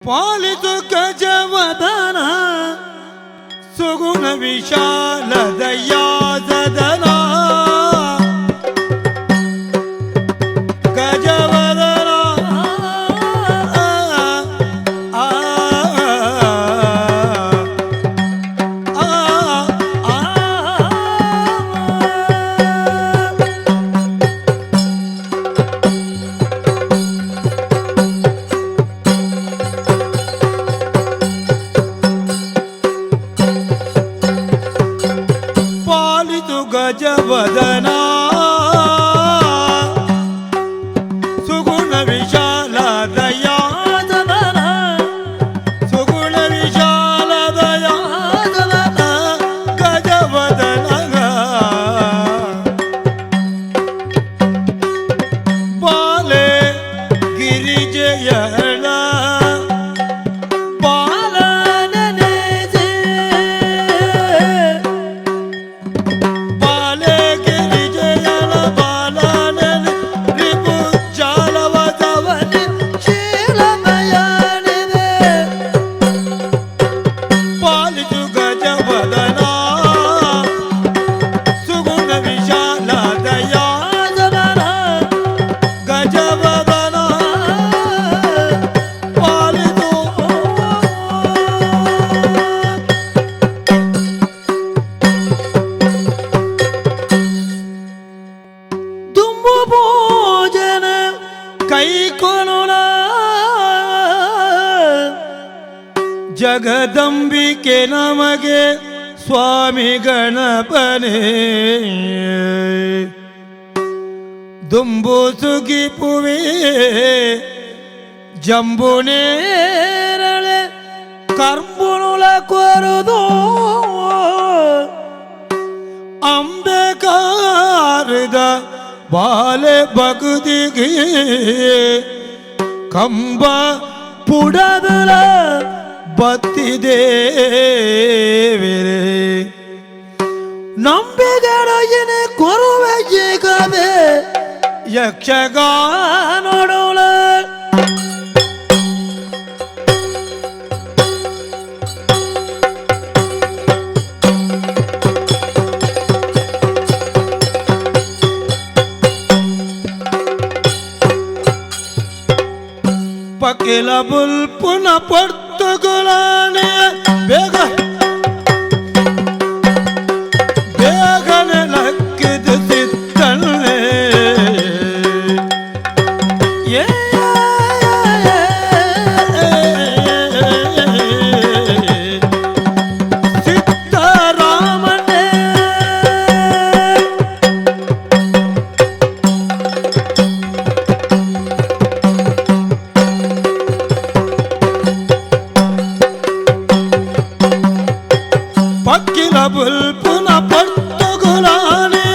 ಪಾಲಿತು ಗಜವದನ ಸುಗುಣ ವಿಶಾಲ ದಯಾಸದನ ಗಜವದನ ಆ ಆ ಆ ಪಾಲಿತು ಗಜವದನ ಸುಗುಣ ವಿಶಾಲ ದಯಾದನ ಸುಗುಣ ವಿಶಾಲ ದಯಾದನ ಗಜವದನ ಬಾಲೆ ಗಿರಿಜಯಣ ಬಾಲನನೆ ಬಾಲೆ ಗಿರಿಜಯನ ಬಾಲನನೆ ರಿಪು ಜಾಲವದವನಿ ಶೀಲಮಯನಿದೆ ಪಾಲಿತು ಗಜವದನ ಸುಗುಣ ವಿಶಾಲ ದಯಾದನ ಗಜವದನ ಪಾಲಿತು ದುಂಬು ಭೋಜನ ಕೈಕೊನುಣ ಜಗದಂಬಿಕೆ ನಮಗೆ ಸ್ವಾಮಿ ಗಣಪನೇ ದುಂಬು ಸುಗಿಪುವೆ ಜಂಬುನೇರಳೆ ಕರ್ಬುನುಲ ಕೊರದು ಅಂಬೆಕಾರದ ಬಾಲೆ ಬಗುದಿಗೆ ಕಂಬ ಪುಡದಲ ಬತ್ತಿದೇವಿರೆ ನಂಬಿಗಡಯಿನ ಕೊರುವೆ ಜೀಗದೆ ಯಕ್ಷಗಾನೊಡುಳ ಪಕ್ಕಿಲ ಬುಲ್ಪುನ ಪೊರ್ತುಗುಲಾನೆ ಬೇಗ ಬೇಗನೆ ಲಕ್ಕಿದು ಸಿತ್ತನ್ನೇ ಏ ಸಿದ್ದರಾಮನೇ ಪಕ್ಕಿಲ ಬುಲ್ಪುನ ಪರ್ತುಗುಲಾನೆ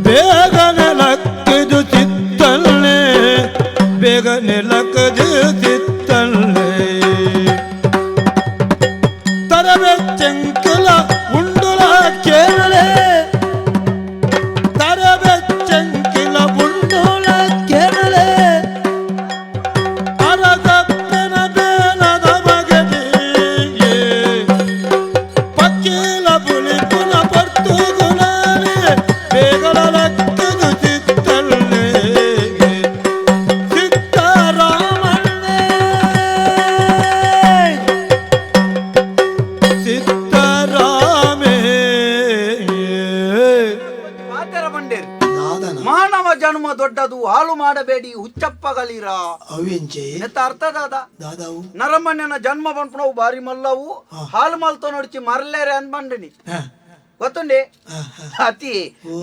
ಬೇಗನೆ ಲಕ್ಕಿದು ಚಿತ್ತಲ್ಲೆ ಬೇಗನೆ ಲಕ್ಕದು ಚಿತ್ತಲ್ಲೆ ತರವೆ ಚೆಂಕಲ ಉಂಡುಲ ಕೇರಳೆ ತರವೆ ಚೆಂಕಿಲ ಉಂಡುಲ ಕೇರಳೆ ಅರದಪ್ಪನ ಬೇನದ ಮಗನಿಗೆ ಪಕ್ಕಿಲ ಪುಲಿ ಪುನ ಪರ್ತುಗುಲಾನೆ ಬೇಗಲ ಲಕ್ಕದು ಚಿತ್ತಲ್ಲೆ ಸಿದ್ದರಾಮಣ್ಣೆ ಸಿದ್ದರಾಮೇ ಪಾತೆರ ಬಂಡೇರಿ ದಾದನ ಮಾನವ ಜನ್ಮ ದೊಡ್ಡದು ಹಾಳು ಮಾಡಬೇಡಿ ಹುಚ್ಚಪ್ಪಗಳಿರ ಅವೆಂಚೆ ನೆತ್ತ ಅರ್ಥ ದಾದ ದಾದಾವು ನರಮಣ್ಯನ ಜನ್ಮ ಬಂಪಣವು ಬಾರಿ ಮಲ್ಲವು ಹಾಲು ಮಲ್ತೋ ನೋಡ್ಚಿ ಮರಲೇರೆ ಅನ್ ಬಂಡಿನಿ ಹ, ಗೊತ್ತುಂಡೆ ಹ, ಹ. ಅತಿ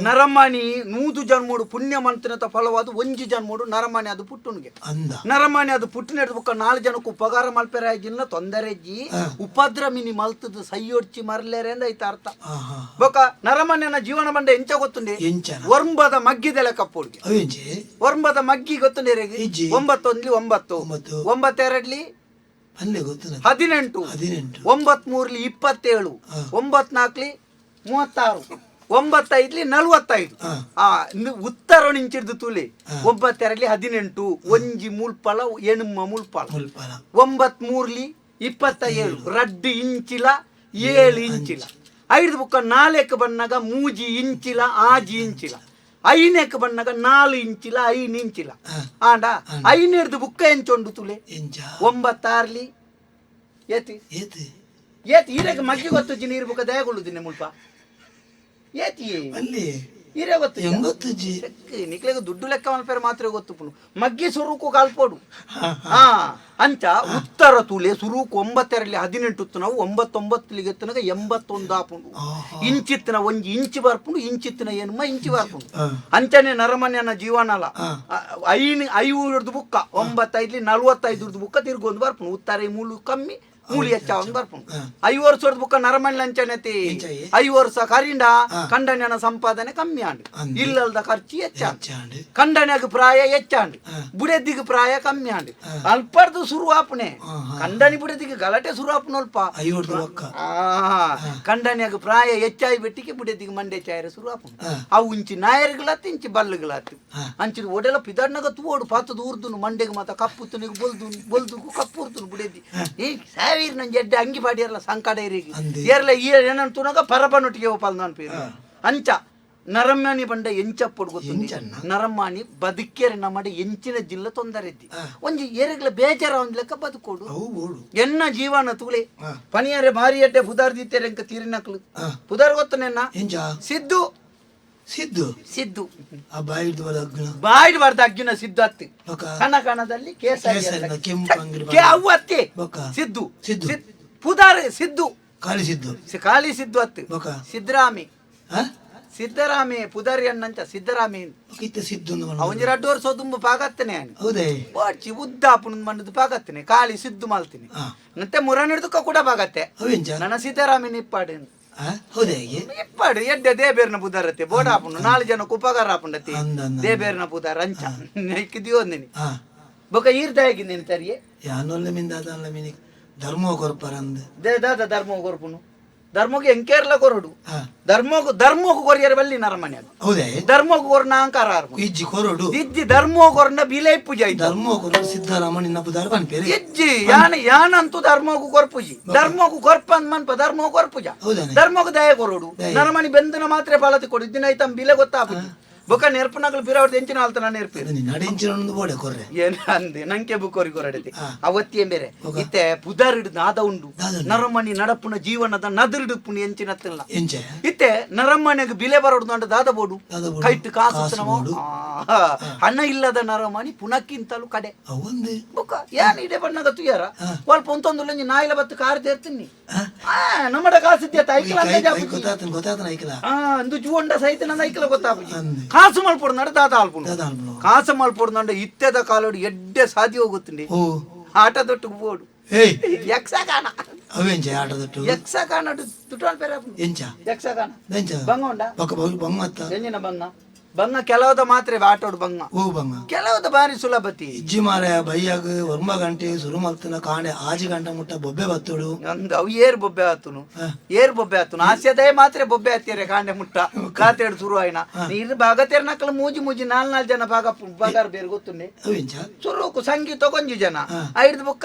ನರಮಣಿ ನೂದು ಜನ್ಮೋಡು ಪುಣ್ಯ ಮಂತನತ ಫಲವಾದ ಒಂಜಿ ಜನ್ಮೋಡು ನರಮಣಿ ಅದು ಪುಟ್ಟುನ್ಗೆ ಅಂದ ನರಮಣಿ ಅದು ಪುಟ್ಟಿನ ಬುಕ್ಕ ನಾಲ್ ಜನಕ್ಕೂ ಉಪಕಾರ ಮಲ್ಪೆರೆ ಆಗಿಲ್ಲ ತೊಂದರೆ ಜಿ ಉಪದ್ರ ಮಿನಿ ಮಲ್ತದ ಸೈಯೊಡ್ಚಿ ಮರಲೇರೆ ಅಂದ ಐತ ಅರ್ಥ ಹಾ ಹಾ ಬೊಕ ನರಮಣ್ಯನ ಜೀವನ ಬಂಡ ಎಂಚ ಗೊತ್ತುಂಡೆ ಎಂಚನ ಒರ್ಂಬದ ಮಗ್ಗಿದೆಲೆ ಕಪ್ಪುಡ್ಗೆ ಅವೆಂಚೆ ಒರ್ಂಬದ ಮಗ್ಗಿ ಗೊತ್ತುಂಡೆ ಇಜ್ಜಿ. ಒಂಬತ್ತೊಂದ್ಲಿ ಒಂಬತ್ತು ಒಂಬತ್ತು. ಒಂಬತ್ತೆರಡ್ಲಿ ಅಲ್ಲೇ ಗೊತ್ತು ನನಗೆ. 18 18. ಒಂಬತ್ ಮೂರ್ಲಿ 27 ಹಾ. ಒಂಬತ್ ನಾಲ್ಕ್ಲಿ 36 9 5ಲಿ 45. ಆ ಉತ್ತರ ನಿಂಚಿಡ್ದು ತುಲಿ. 9 2ಲಿ 18, ಒಂಜಿ ಮೂಲ್ಪಲ ಎಣ್ಮ ಮೂಲ್ಪಲ. ಮುಲ್ಪಲ. 9 3ಲಿ 27, ರಡ್ಡು ಇಂಚಿಲ 7 ಇಂಚಿಲ. ಐದು ಬುಕ್ಕ ನಾಲ್ಕು ಬಣ್ಣಗ 3 ಇಂಚಿಲ 6 ಇಂಚಿಲ. ಐನೇಕ್ ಬಣ್ಣಗ 4 ಇಂಚಿಲ 5 ಇಂಚಿಲ. ಆಂಡ ಐನೇರ್ದು ಬುಕ್ಕ ಎಂಚೊಂಡು ತುಲೆ. ಎಂಚ? 9 6ಲಿ ಏತಿ? ಏತ್? ಏತ್ ಈರೆಗ್ ಮಗ್ಗಿ ಗೊತ್ತುಜ್ಜಿ? ನೀರು ಬುಕ್ಕ ದಯಗೊಳ್ಳುದಿನ್ನೆ ಮುಲ್ಪ ಏತಿ? ಅಲ್ಲಿ. ಈರೆ ಗೊತ್ತು? ಹೆಂಗ್ ಗೊತ್ತುಜ್ಜಿ? ನಿಕ್ಲೆಗ್ ದುಡ್ಡು ಲೆಕ್ಕ ಮಲ್ಪೆರೆ ಮಾತ್ರ ಗೊತ್ತುಪುನು. ಮಗ್ಗಿ ಸುರುಕು ಕಾಲ್ಪೋಡು. ಹಾ, ಅಂಚ ಉತ್ತರ ತೂಲೆ. ಸುರುಕು 9 2ಲಿ 18 ನಾವು, 9 9ಲಿಗೆ ಎತ್ತನಗ 81 ಆಪುಂಡು. ಇಂಚಿತ್ತಿನ 1 ಇಂಚು ಬರ್ಪುಂಡು, ಇಂಚಿತ್ತಿನ ಏನುಮ ಇಂಚು ಬರ್ಪುಂಡು. ಅಂಚನೆ ನರಮನ್ಯನ ಜೀವನಲ ಐನ್ ಐವರದ್ದು ಬುಕ್ಕ 9 5ಲಿ 45 ಬುಕ್ಕ ತಿರ್ಗೊಂದು ಬರ್ಪುಂಡು. ಉತ್ತರ ಮೂಲು ಕಮ್ಮಿ, ಮೂಲಿ ಹೆಚ್ಚಾವೊಂದು ಬರ್ಪುಂಡು. 5 ವರ್ಷದ ಬುಕ್ಕ ನರಮನ್ಯ ಅಂಚನೆತಿ. ಎಂಚ? 5 ವರ್ಷ ಕರಿಂಡ ಕಂಡನ್ಯನ ಸಂಪಾದನೆ ಕಮ್ಮಿ ಆಂಡ್. ಅಂದ್. ಇಲ್ಲಲ್ದ ಖರ್ಚು ಹೆಚ್ಚಾಂಡ್. ಹೆಚ್ಚಾಂಡ್. ಕಂಡನ್ಯಾಗ ಪ್ರಾಯ ಹೆಚ್ಚಾಂಡ್, ಬುಡೆದಿಗೆ ಪ್ರಾಯ ಕಮ್ಮಿ ಆಂಡ್. ಅಲ್ಪರ್ದು ಶುರು ಆಪುನೆ. ಹಾ, ಹಾ. ಕಂಡನಿ ಬುಡೆದಿಗೆ ಗಲಾಟೆ ಶುರು ಆಪುನಲ್ಪ. ಐವರ್ದು ಬೊಕ್ಕ. ಆ ಕಂಡನ್ಯಾಗ ಪ್ರಾಯ ಹೆಚ್ಚಾಯಿ ಬೆಟ್ಟಿಗೆ ಬುಡೆದಿಗೆ ಮಂಡೆ ಚಾಯರ ಶುರು ಆಪುಂಡು. ಅವು ಇಂಚಿ ನಾಯರ್ಗಳಾತ್, ಇಂಚಿ ಬಲ್ಲುಗಳಾತ್. ಅಂಚಿ ಒಡೆಲ ಪಿದಡ್ನಗ ತೂವೋಡು ಪಾತದ ಊರ್ದುನು ಮಂಡೆಗೆ ಮಾತ ಕಪ್ಪು ತುನಿಗೆ ಬೊಲ್ದು, ಬೊಲ್ದು ಕಪ್ಪು ಉರ್ತುನು ಬುಡೆದಿ. ಈ ಸಾವಿರ ನಂಜೆ ಎಡ್ಡೆ ಅಂಗಿ ಪಾಡಿಯರ್ಲ ಸಂಕಡ ಇರಿಗೆ. ಅಂದೆ. ಏರ್ಲ ಈ ಏನನ್ ತುನಗ ಪರಬನೊಟ್ಟಿಗೆ ಪಾಲ್ ಅನ್ಪೇರು. ಅಂಚ ನರಮ್ಮಾನಿ ಬಂಡ ಎಂಚಪ್ಪೊಡು ಗೊತ್ತುಂಡಿ? ಎಂಚನ್ನ? ನರಮ್ಮಾನಿ ಬದುಕೇರೆ ನಮ್ಮಡೆ ಎಂಚಿನ ಜಿಲ್ಲ ತೊಂದರೆ ಇದ್ದಿ. ಒಂಜಿ ಏರೆಗ್ಲ ಬೇಜಾರ ಒಂದ್ ಲೆಕ್ಕ ಬದುಕೋಡು. ಅವು ಬೋಡು. ಎನ್ನ ಜೀವನ ತೂಲೆ. ಪನಿಯಾರೆ ಭಾರಿ ಎಡ್ಡೆ ಪುದಾರ್ ದೀತೇರೆ ಎಂಕ ತೀರಿನಕ್ಲು. ಪುದಾರ್ ಗೊತ್ತು ನೆನ್ನ? ಎಂಚ? ಸಿದ್ದು. ಸಿದ್ದು? ಸಿದ್ದು. ಆ ಬಾಯಿಡ್ದು ಬಲ ಅಗ್ಗುನ? ಬಾಯಿಡ್ ಬಾರ್ದ ಅಗ್ಗಿನ ಸಿದ್ದು ಅತ್ತಿ. ಬೊಕ? ಕಣ ಕಣದಲ್ಲಿ ಕೇಸರಿ. ಕೇಸರಿನ ಕೆಂಪು ಅಂಗಡಿ. ಕೆ ಅವು ಅತ್ತಿ. ಬೊಕ? ಸಿದ್ದು. ಸಿದ್ದು. ಪುದಾರ್ ಸಿದ್ದು. ಖಾಲಿ ಸಿದ್ದು? ಖಾಲಿ ಸಿದ್ದು ಅತ್ತು. ಬೊಕ? ಸಿದ್ದರಾಮಿ. ಹಾ? ಸಿದ್ದರಾಮಿ ಪುದಾರಿ ಅಣ್ಣಂಚ ಸಿದ್ದರಾಮಿ. ಬೊಕ ಇತ್ತೆ ಸಿದ್ದು ಅಂದ್ ಪಂಡ. ಅವೊಂಜಿ ರಡ್ಡು ವರ್ಷ ತುಂಬ ಪಾಗತ್ತನೆ ನಾನು. ಹೌದೇ? ಬಾಚಿ ಉದ್ದ ಆಪುನ ಮಂಡದ ಪಾಗತ್ತನೆ, ಖಾಲಿ ಸಿದ್ದು ಮಾಲ್ತೀನಿ. ಮತ್ತೆ ಮುರನಿಡ್ದಕ್ಕ ಕೂಡ ಪಾಗತ್ತೆ. ಅವೆಂಚ? ನನ್ನ ಸಿದ್ದರಾಮಿ ನಿಪ್ಪಾಡು. ಹಾ, ಹೌದೇ ಹೇಗೆ? ಇಪ್ಪಾಡು ಎಡ್ಡೆ ದೇಬೇರ್ನ ಪುದಾರತ್ತೆ ಬೋಡ ಆಪುಂಡು, ನಾಲ್ ಜನ ಉಪಕಾರ ಆಪುಂಡತಿ. ಅಂದ್ ಅಂದ್ ಅಂದ್. ದೇಬೇರ್ನ ಪುದಾರ ಅಂಚ ದಿಯೋಂದಿನಿ. ಬೊಕ ಈರ್ದಾಗಿದ್ದೇನೆ ತರಿಯೆ. ಯಾನೊಲ್ಲೆ ಮಿಂದ ಅದಲ್ಲ ಮಿನಿ ಧರ್ಮ ಕೊರ್ಪರಂದ್. They ದಾದ ಧರ್ಮ ಕೊರ್ಪುನು? ಧರ್ಮಕ್ಕೆ ಎಂಕೇರ್ಲ ಕೊರಡು. ಧರ್ಮಕ್ಕೂ ಧರ್ಮಕ್ಕೂ ಕೊರಿಯರ್ ಬಲ್ಲಿ ನರಮನೆ ಅದು. ಹೌದೇ? ಧರ್ಮಕ್ಕೂ ಕೊರ್ನ ಅಹಂಕಾರ ಆರ್ಪುಂಡು. ಇಜ್ಜಿ, ಕೊರಡು. ಇಜ್ಜಿ, ಧರ್ಮ ಕೊರ್ನ ಬಿಲೆ ಪೂಜೆ ಆಯ್ತು. ಧರ್ಮ ಕೊರಡು ಸಿದ್ದರಾಮ ನಿನ್ನ ಪುದಾರ್ ಪನ್ಪೇರೆ. ಇಜ್ಜಿ, ಯಾನ ಯಾನಂತೂ ಧರ್ಮಕ್ಕೂ ಕೊರ್ಪುಜಿ. ಧರ್ಮಕ್ಕೂ ಕೊರ್ಪ ಅಂದ್ ಮನ್ಪ ಧರ್ಮ ಕೊರ್ಪುಜ. ಹೌದಾನೆ? ಧರ್ಮಕ್ಕೂ ದಯ ಕೊರಡು. ದಯ. ನರಮನಿ ಬೆಂದನ ಮಾತ್ರ ಫಲತಿ ಕೊಡು ದಿನ ಐತಂ ಬಿಲೆ ಗೊತ್ತಾಪುಜಿ. ಬೊಕ ನೆರ್ಪುನಗಳು ಬಿರಾವರ್ದ ಎಂಚಿನ ಆಲ್ತನ ನೆರ್ಪಿ. ಅದು ನಿನ್ನ ಅಡಿಂಚಿನ ಒಂದು ಬೋಡೆ ಕೊರ್ರೆ. ಏನ್ ಅಂದೆ ನಂಕೆ ಬುಕ್ಕೋರಿ ಕೊರಡತಿ. ಅವತ್ತಿಯೇ ಬೇರೆ. ಇತ್ತೆ ಪುದರಿಡು ನಾದ ಉಂಡು. ದಾದ ಉಂಡು. ನರಮಣಿ ನಡಪುನ ಜೀವನದ ನದರಿಡುಪುನ ಎಂಚಿನತ್ತಿಲ್ಲ. ಎಂಚ? ಇತ್ತೆ ನರಮನೆಗೆ ಬಿಲೆ ಬರೋಡು ಅಂಡ ದಾದ ಬೋಡು? ದಾದ ಬೋಡು? ಕೈಟ್ ಕಾಸು. ಕಾಸು ಬೋಡು. ಹಣ ಇಲ್ಲದ ನರಮಣಿ ಪುನಕ್ಕಿಂತಲೂ ಕಡೆ. ಅವೊಂದು. ಬೊಕ್ಕ ಏನ್ ಇಡೆ ಬಣ್ಣಗ ತುಯ್ಯಾರ ಒಲ್ಪ ಒಂತೊಂದು ಲಂಜಿ ನಾಯಿಲ ಬತ್ತು ಕಾರ್ ತೇರ್ತೀನಿ. ಆ ನಮ್ಮಡ ಕಾಸು ಇದ್ಯತ್ತ ಐಕ್ಲ ಅಂದಾಜ್ ಆಪುಜಿ. ಗೊತ್ತಾತನ, ಗೊತ್ತಾತನ ಐಕಲ. ಆ ಅಂದು ಜೂಂಡ ಸಹಿತ ನನ್ನ ಐಕ್ಲ ಗೊತ್ತಾಪುಜಿ. ಅಂದೆ. ಕಾಸು ಮಲ್ಪೊಡು ನಡ ದಾದ ಆಲ್ಪುಂಡು? ದಾದ ಆಲ್ಪುಂಡು? ಕಾಸು ಮಲ್ಪೊಡು ನಂಡ ಇತ್ತೆದ ಕಾಲೋಡು ಎಡ್ಡೆ ಸಾಧ್ಯ ಹೋಗುತ್ತುಂಡಿ. ಓ. ಆಟದೊಟ್ಟಿಗೆ ಬೋಡು. ಏಯ್. ಯಕ್ಷಗಾನ. ಅವೆಂಚ ಆಟದಟ್ಟು? ಯಕ್ಷಗಾನ ದುಡ್ಡು ಬೇರೆ. ಎಂಚ? ಯಕ್ಷಗಾನ. ಎಂಚ? ಬಂಗ ಉಂಡ. ಬೊಕ ಬಂಗ ಅತ್ತ? ಎಂಜಿನ ಬಂಗ? ಬಂಗ ಕೆಲವದ ಮಾತ್ರ ಆಟೋಡು ಬಂಗ. ಓ ಬಂಗ? ಕೆಲವದ ಬಾರಿ ಸುಲಭತಿ. ಇಜ್ಜಿ ಮಾರಾಯ, ಬೈಯಾಗ ಒರ್ಮ ಗಂಟೆ ಸುರು ಮಲ್ತನ ಕಾಂಡೆ 6 ಗಂಟೆ ಮುಟ್ಟ ಬೊಬ್ಬೆ ಬತ್ತುಡು. ಅಂದ್ ಅವು ಏರ್ ಬೊಬ್ಬೆ ಆತುನು? ಏರ್ ಬೊಬ್ಬೆ ಆತುನು? ಆಸ್ಯದಯ ಮಾತ್ರ ಬೊಬ್ಬೆ ಆತೀರೆ ಕಾಂಡೆ ಮುಟ್ಟ ಕಾತೇಡು ಶುರು ಆಯ್ನ. ನೀರು ಭಾಗತೇರ್ ನಕಲು ಮೂಜಿ ಮೂಜಿ ನಾಲ್ ನಾಲ್ ಜನ ಭಾಗ ಬಗಾರ್ ಬೇರೆ ಗೊತ್ತುಂಡೆ. ಅವೆಂಚ? ಸುರುಕು ಸಂಗೀತ ಒಂಜಿ ಜನ, ಐದು ಬುಕ್ಕ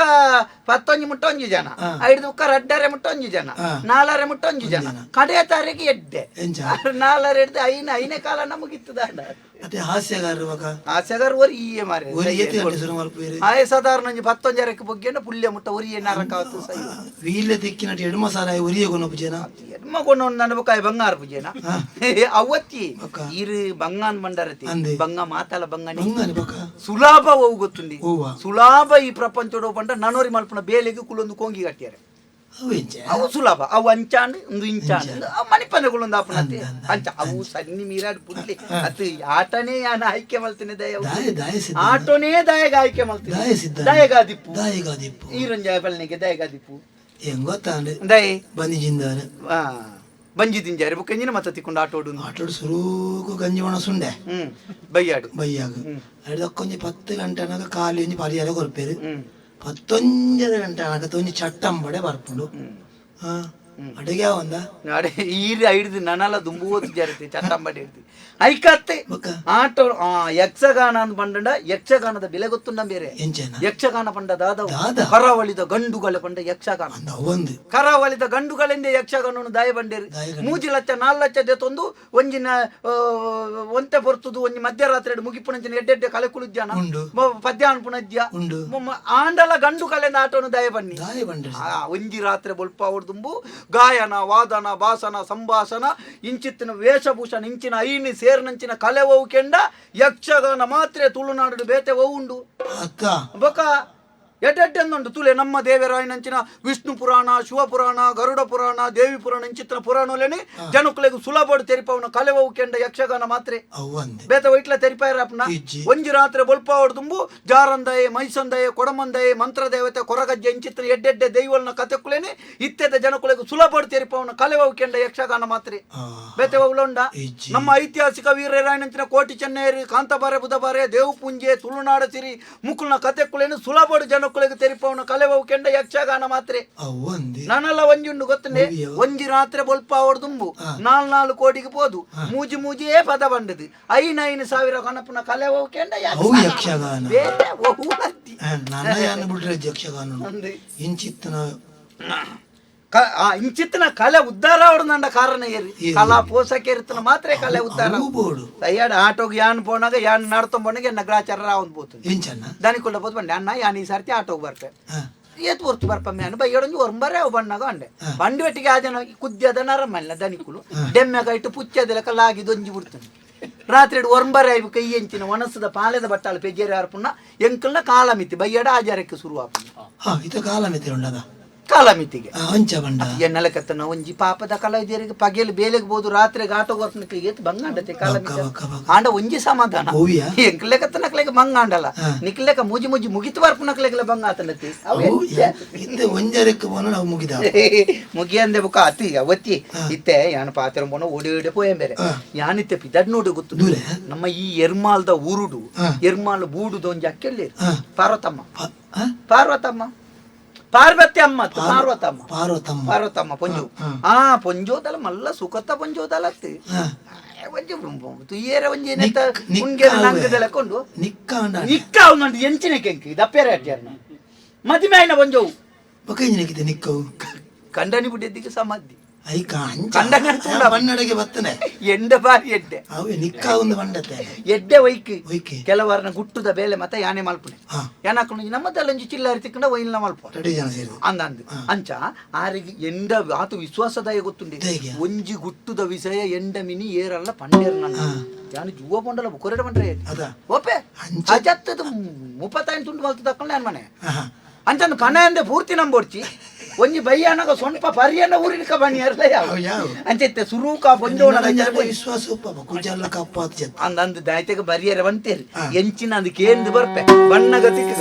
ಪತ್ತೊಂಜಿ ಮುಟ್ಟ ಒಂಜಿ ಜನ, ಐದು ಬುಕ್ಕ ರಡ್ಡರೆ ಮುಟ್ಟ ಒಂಜಿ ಜನ, ನಾಲರೆ ಮುಟ್ಟ ಒಂಜಿ ಜನ, ಕಡೆ ತಾರೀಕು ಎಡ್ಡೆ. ಎಂಚ? ನಾಲರೆ ಹಿಡ್ದು ಐನ ಐನೇ ಕಾಲ ನಮಗಿತ್ತದ. ಅತ್ತೆ ಹಾಸ್ಯಗಾರರು ಬಕ? ಹಾಸ್ಯಗಾರ ಒರಿ ಈಯೆ ಮಾರೆ. ಒರಿ ಏತ್ ಗಂಟೆ ಸುರು ಮಲ್ಪುವೆರು? ಆಯ್ ಸಾಧಾರಣ ಒಂಜಿ ಪತ್ತೊಂಜರಕ್ಕೆ ಬೊಗ್ಗೆಂಡ ಪುಲ್ಯ ಮುಟ್ಟ ಒರಿಯೆ ನರಕಾವತ್ತು ಸೈ. ವೀಲ್ಯ ತಿಕ್ಕಿನಟ್ ಎಡ್ಮ ಸಾರಾಯ ಒರಿಯೆ ಕೊನೊಪು ಜನ. ಎಡ್ಮ ಕೊಂಡು ನನ್ನ ಬೊಕ್ಕ ಬಂಗಾರ ಪೂಜೆನ ಅವತ್ತಿ. ಬೊಕ್ಕ? ಇರು ಬಂಗಾನ್ ಬಂಡರತಿ. ಅಂದೆ. ಬಂಗ ಮಾತಲ ಬಂಗನೆ. ಬಂಗಾನೆ ಬೊಕ? ಸುಲಾಭ ಅವು ಗೊತ್ತುಂಡಿ? ಓವ? ಸುಲಾಭ ಈ ಪ್ರಪಂಚಡು ಪಂಡ ನನೋರಿ ಮಲ್ಪುನ ಬೇಲೆಗೆ ಕುಲೊಂದು ಕೊಂಗಿ ಕಟ್ಟಿಯಾರೆ. ಅವೆಂಚ? ಅವು ಸುಲಭ. ಅವು ಅಂಚಾಂಡ್ ಒಂದು ಇಂಚಾಂಡ್ ಅವು ಮಣಿಪಂದೆ ಕುಲೊಂದು ಆಪುನತೆ ಅಂಚ. ಅವು ಸನ್ನಿ ಮೀರಾಡ್ ಪುಡ್ಲಿ ಅತ್ತು ಆಟನೇ ಯಾನ ಆಯ್ಕೆ ಮಲ್ತಿನ ದಯ. ದಾಯ ದಾಯ ಸಿದ್ಧ. ಆಟೋನೇ ದಾಯಗ ಆಯ್ಕೆ ಮಲ್ತಿನ. ದಾಯ ಸಿದ್ಧ. ದಾಯಗಾದಿಪ್ಪು. ದಾಯಗಾದಿಪ್ಪು. ಈರೊಂಜ ಪಲ್ನಿಗೆ ದಾಯಗಾದಿಪ್ಪು. ಹೆಂಗ್ ಗೊತ್ತಾಂಡೆ? ದಯ. ಬಂದಿಜಿಂದಾರೆ. ಆ ಬಂಜಿ ದಿಂಜಾರಿ ಬೊಕ್ಕ ಎಂಜಿನ ಮತ್ತ ತಿಕ್ಕೊಂಡು ಆಟೋಡು? ಆಟೋಡು ಸುರೂಕು ಗಂಜಿ ಒಣ ಸುಂಡೆ. ಬಯ್ಯಾಡು. ಬಯ್ಯಾಗ ಅಡ್ದಕ್ಕೊಂಜಿ 10 ಗಂಟೆ ಅನಗ ಖಾಲಿ ಒಂಜಿ ಪರಿಹಾರ ಕೊರ್ಪೇರು. ಹ್ಮ್ ಪತ್ತೊಂಜರೆ ಗಂಟೆ ಅನಗ ಒಂಜಿ ಚಟ್ಟಂಬಡೆ ಬರ್ಪುಂಡು. ಅಡುಗೆ ಒಂದ ಅಡೆ ಈರಿ ಹಿಡ್ದು ನನಲ ದುಂಬು ಓದು ಜಾರತಿ ಚಟ್ಟಂಬಡಿ ಹಿಡ್ದು ಐಕತ್ತೆ ಬೊಕ್ಕ ಆಟೋ ಯಕ್ಷಗಾನ ಅಂದ್ ಪಂಡ ಯಕ್ಷಗಾನದ ಬೆಲೆ ಗೊತ್ತುಂಡ ಬೇರೆ ಎಂಚೆನ ಯಕ್ಷಗಾನ ಪಂಡ ದಾದ ದಾದ? ಕರಾವಳಿದ ಗಂಡುಗಳ ಪಂಡ ಯಕ್ಷಗಾನ ಅಂದ ಒಂದು ಕರಾವಳಿದ ಗಂಡುಗಳೆಂದೇ ಯಕ್ಷಗಾನವನ್ನು ದಾಯ ಬಂಡೇರಿ ದಾಯ ಗಂಡೇರಿ. ಮೂಜಿ ಲಕ್ಷ ನಾಲ್ ಲಕ್ಷ ದೇತೊಂದು ಒಂಜಿನ ಒಂತೆ ಪೊರ್ತುದು ಒಂಜಿ ಮಧ್ಯರಾತ್ರಿ ಮುಗಿಪುಣಂಚಿನ ಎಡ್ಡೆಡ್ಡೆ ಕಲೆ ಕುಲುಜ್ಜಾನ ಉಂಡು. ಪದ್ಯ ಅನ್ಪುಣಜ್ಜ ಉಂಡು. ಆಂಡಲ ಗಂಡು ಕಲೆಂದ ಆಟವನ್ನು ದಾಯ ಬನ್ನಿ ದಾಯ ಬಂಡೇರಿ ಒಂಜಿ ರಾತ್ರಿ ಬೊಲ್ಪ ದುಂಬು ಗಾಯನ ವಾದನ ಭಾಷಣ ಸಂಭಾಷಣ ಇಂಚಿತ್ತಿನ ವೇಷಭೂಷಣ ಇಂಚಿನ ಐನಿ ಸೇರ್ನಂಚಿನ ಕಲೆ ಒವು ಕೆಂಡ ಯಕ್ಷಗಾನ ಮಾತ್ರ ತುಳುನಾಡು ಬೇತೆ ಒವು ಉಂಡು ಅತ್ತ ಬೊಕ ಎಡ್ಡೆಡ್ಡೆಂದುಂಡು ತುಲೆ ನಮ್ಮ ದೇವರಾಯನಂಚಿನ ವಿಷ್ಣು ಪುರಾಣ ಶಿವಪುರಾಣ ಗರುಡ ಪುರಾಣ ದೇವಿ ಪುರಾಣ ಇಂಚಿತ್ತಿನ ಪುರಾಣಲೇನೆ ಜನಕುಲೆಗ್ ಸುಲಭಡು ತೆರಿಪವನ ಕಲೆ ಒವು ಕೆಂಡ ಯಕ್ಷಗಾನ ಮಾತ್ರೆ ಅವ್ವಂದೆ ಬೇತ ವೈಟ್ಲ ತೆರಿಪಾಯರಪ್ಪನ ಇಜ್ಜಿ. ಒಂಜಿ ರಾತ್ರಿ ಬೊಲ್ಪಾವಡ್ ದುಂಬು ಜಾರಂದಯೆ ಮೈಸಂದಯೆ ಕೊಡಮಂದಯೆ ಮಂತ್ರದೇವತೆ ಕೊರಗಜ್ಜೆ ಇಂಚಿತ್ತಿನ ಎಡ್ಡೆಡ್ಡೆ ದೈವಲ್ನ ಕತೆಕುಲೇನೆ ಇತ್ತೆದ ಜನಕುಲೆಗ್ ಸುಲಭಡು ತೆರಿಪವನ ಕಲೆ ಒವು ಕೆಂಡ ಯಕ್ಷಗಾನ ಮಾತ್ರೆ ಆ ಬೇತೆ ಒವ್ಲುಂಡ ಇಜ್ಜಿ. ನಮ್ಮ ಐತಿಹಾಸಿಕ ವೀರರಾಯನಂಚಿನ ಕೋಟಿ ಚೆನ್ನೇರಿ ಕಾಂತಬಾರೆ ಬುಧಬಾರೆ ದೇವಪುಂಜೆ ತುಳುನಾಡ ಸಿರಿ ಮುಕುಲ್ನ ಕತೆಕುಲೇನು ಸುಲಭಡು ಜನಕುಲೆಗ್ ತೆರಿಪವನ ಕಲೆ ಒವು ಕೆಂಡ ಯಕ್ಷಗಾನ ಮಾತ್ರೆ ಅವ್ವಂದೆ ನಾನೆಲ್ಲ ಒಂಜುಂಡು ಗೊತ್ತುಂಡೆ ಒವ್ಯೋ? ಒಂಜಿ ರಾತ್ರಿ ಬೊಲ್ಪಾವಡ್ ದುಂಬು ನಾಲ್ ನಾಲ್ ಕೋಟಿಗೆ ಪೋದು ಮೂಜಿ ಮೂಜಿಯೇ ಪದ ಬಂಡದು ಐನ್ ಐನ್ ಸಾವಿರ ಕಣಪುನ ಕಲೆ ಒವು ಕೆಂಡ ಅವು ಯಕ್ಷಗಾನ ಬೇತೆ ಒವು ಅತ್ತಿ. ನನ್ನ ಯಾನ್ ಬಿಡ್ರೆ ಯಕ್ಷಗಾನ ಅಂದೆ. ಇಂಚಿತ್ತನ ಇಂಚಿತ್ತಿನ ಕಲೆ ಉದ್ಧಾರ ಅವಡು ಕಾರಣ ಏರಿ ಏರಿ. ಕಲಾ ಪೋಷಕೇರ್ತನ ಮಾತ್ರ ಕಲೆ ಉದ್ಧಾರ ಅವು ಬೋಡು ಅಯ್ಯಾಡ ಆಟೋಗೆ ಯಾನ್ ಪೋನಾಗ ಯಾನ್ ನಡ್ತೊಂಬೋನಾಗ ಎನ್ನ ಗ್ರಾಚಾರ ರಾವಂದ್ ಪೋತು ಎಂಚನ್ನ ದಾನಿಕೊಳ್ಳ ಪೋತು ಬಂಡೆ ಅಣ್ಣ ಯಾನ್ ಈ ಸರ್ತಿ ಆಟೋಗೆ ಬರ್ತೆ ಹಾ ಏತ್ ಹೊರ್ತು ಬರ್ಪಮ್ಮೆ ಅಣ್ಣ ಬೈಯಡೊಂಜಿ ಒರ್ಂಬರೆ ಅವು ಬಣ್ಣಗ ಅಂಡೆ ಬಂಡಿ ಒಟ್ಟಿಗೆ ಆ ಜನ ಕುದ್ಯದ ನರಮಲ್ಲ ದನಿಕುಲು ಡೆಮ್ಮೆಗ ಇಟ್ಟು ಪುಚ್ಚದ ಲೆಕ್ಕ ಲಾಗಿ ದೊಂಜಿ ಬಿಡ್ತಾನೆ ರಾತ್ರಿ ಒರ್ಂಬರೆ ಐವು ಕೈ ಎಂಚಿನ ಒಣಸದ ಪಾಲೆದ ಬಟ್ಟಾಲ ಪೆಜೇರಿ ಆರ್ಪುಣ್ಣ ಎಂಕಲ್ನ ಕಾಲಮಿತಿ ಬೈಯಡ ಆಜಾರಕ್ಕೆ ಶುರು ಆಪುಣ್ಣ ಹಾ ಇತ ಕಾಲ ಮಿತಿ ಉಂಡದ ಕಾಲಮಿತಿಗೆ ಅಂಚ ಬಂಡ ಎನ್ನಲಕತ್ತನ ಒಂಜಿ ಪಾಪದ ಕಲ ಇದರಿಗೆ ಪಗೆಲ್ ಬೇಲೆಗೆ ಬೋದು ರಾತ್ರಿಗೆ ಆಟೋ ಬರ್ಪುನಕ್ಕೆ ಏತ್ ಬಂಗಾಂಡತೆ ಕಾಲಮಿತಿ ಬಕ್ಕ, ಬಕ್ಕ, ಬಕ್ಕ. ಆಂಡ ಒಂಜಿ ಸಮಾಧಾನ ಓವಿಯ? ಎಂಕ್ಲೆಕತ್ತನಕ್ಲೆಗೆ ಬಂಗಾಂಡಲ್ಲ ನಿಕ್ಲೆಕ ಮೂಜಿ ಮೂಜಿ ಮುಗಿತು ಬರ್ಪುನಕ್ಲೆಗೆಲ್ಲ ಬಂಗಾತನತಿ ಅವು ಹಿಂದೆ ಒಂಜರಕ್ಕೆ ಪೋನ ನಾವು ಮುಗಿದ ಮುಗಿಯಂದೆ ಬುಕ್ಕ ಅತಿ ಅವತ್ತಿ ಇತ್ತೆ ಯಾನ ಪಾತ್ರ ಪೋನ ಓಡಿ ಓಡಿ ಪೋಯಂ ಬೇರೆ ಯಾನಿತ್ತೆ ಪಿದಡ್ ನೋಡು ಗೊತ್ತು ದೂರೆ? ನಮ್ಮ ಈ ಎರ್ಮಾಲ್ದ ಊರುಡು ಹಾ. ಎರ್ಮಾಲ್ ಬೂಡುದ ಒಂಜಿ ಅಕ್ಕೆಲ್ಲಿ ಹಾ. ಪಾರ್ವತಮ್ಮ ಪ- ಆ? ಪಾರ್ವತಮ್ಮ ಪಾರ್ವತಿ ಅಮ್ಮ ಅತ್ತು, ಪಾರ್ವತಮ್ಮ ಪಾರ್ವತಮ್ಮ ಪಾರ್ವತಮ್ಮ ಪೊಂಜು ಹಾ. ಆ ಪೊಂಜೋದಲ ಮಲ್ಲ ಸುಖತ ಪೊಂಜೋದಲ ಅತ್ತು ಹಾ. ಒಂಜಿ ತುಯ್ಯೇರ ಒಂಜಿ ಏನೆತ್ತ ನಿಕ್ಕ ಉಂಗೆರ ಅವೆ. ನಂಗದೆಲ್ಲ ಕೊಂಡು ನಿಕ್ಕ ಅಂಡ ನಿಕ್ಕ ಅವನು ಎಂಚಿನ ಕೆಂಕಿ ದಪ್ಪೇರೆ ಅಟ್ಯಾರನ ಮದಿಮೆ ಆಯ್ನ ಪೊಂಜೋವು ಬೊಕ ಇಂಜಿನಕ್ಕಿದೆ ನಿಕ್ಕವು ಕಂಡನಿ ಬಿಟ್ಟಿದ್ದಕ್ಕೆ ಸಮಾಧಿ ಐಕ ಅಂಚ ಕಂಡನೆ ಅಂತ ಉಂಡ. ಬನ್ನಡೆಗೆ ಬತ್ತನೆ ಎಂಡ ಬಾರಿ ಎಡ್ಡೆ ಅವೆ ನಿಕ್ಕ ಒಂದು ಬಂಡತೆ ಎಡ್ಡೆ ಒಯ್ಕ್ ಒಯ್ಕೆ ಕೆಲವರನ ಗುಟ್ಟುದ ಬೇಲೆ ಮತ್ತ ಯಾನೆ ಮಲ್ಪುನೆ ಹಾ. ಯಾನಕ್ಕುಂಡು ನಮ್ಮದಲ್ಲೊಂಜಿ ಚಿಲ್ಲಾರಿ ತಿಕ್ಕಂಡ ಒಯ್ಲ್ನ ಮಲ್ಪ ರೆಡಿ ಜನ ಸೇರಿದೆ ಅಂದ ಅಂದ್ ಅಂಚ ಆರಿಗೆ ಎಂಡ ಆತು ವಿಶ್ವಾಸದಾಯ ಗೊತ್ತುಂಡೆ ಧೈರ್ಯ. ಒಂಜಿ ಗುಟ್ಟುದ ವಿಷಯ ಎಂಡ ಮಿನಿ ಏರಲ್ಲ ಪಂಡೇರ್ ನನ್ನ ಯಾನು ಜುವ ಪೊಂಡಲ ಕೊರಡ ಪಂಡ್ರೆ ಅದ ಓಪೆ ಅಂಚ. ಅಜತ್ತದ ಮುಪ್ಪತ್ತಾಯಿನ ತುಂಡು ಮಲ್ತು ತಕ್ಕೊಂಡು ನಾನು ಮನೆ ಆಹಾ. ಅಂಚಂದು ಪಣ ಅಂದೆ ಪೂರ್ತಿ ನಂಬೋಡ್ಚಿ ಒಂಜಿ ಬಯ್ಯಾನಗ ಸೊನ್ಪ ಪರಿಯನ್ನ ಊರಿನ ಬಣ್ಣಿ ಅರ್ಲ ಯಾವ ಅವು ಯಾವ? ಅಂಚೆತ್ತೆ ಸುರೂಕ ಪೊಂಜೋಣ ನಿನ್ನಡ ವಿಶ್ವಾಸ ಉಪ್ಪ ಕುಜಲ್ಲ ಕಪ್ಪಾತ್ ಜತ್ ಅಂದ ಅಂದ್ ದಾಯ್ತೆಗ ಬರಿಯರ ಬಂತೇರಿ ಹಾ. ಎಂಚಿನ ಅಂದ್ ಕೇಂದ್ ಬರ್ಪೆ ಬಣ್ಣಗತಿಗೆ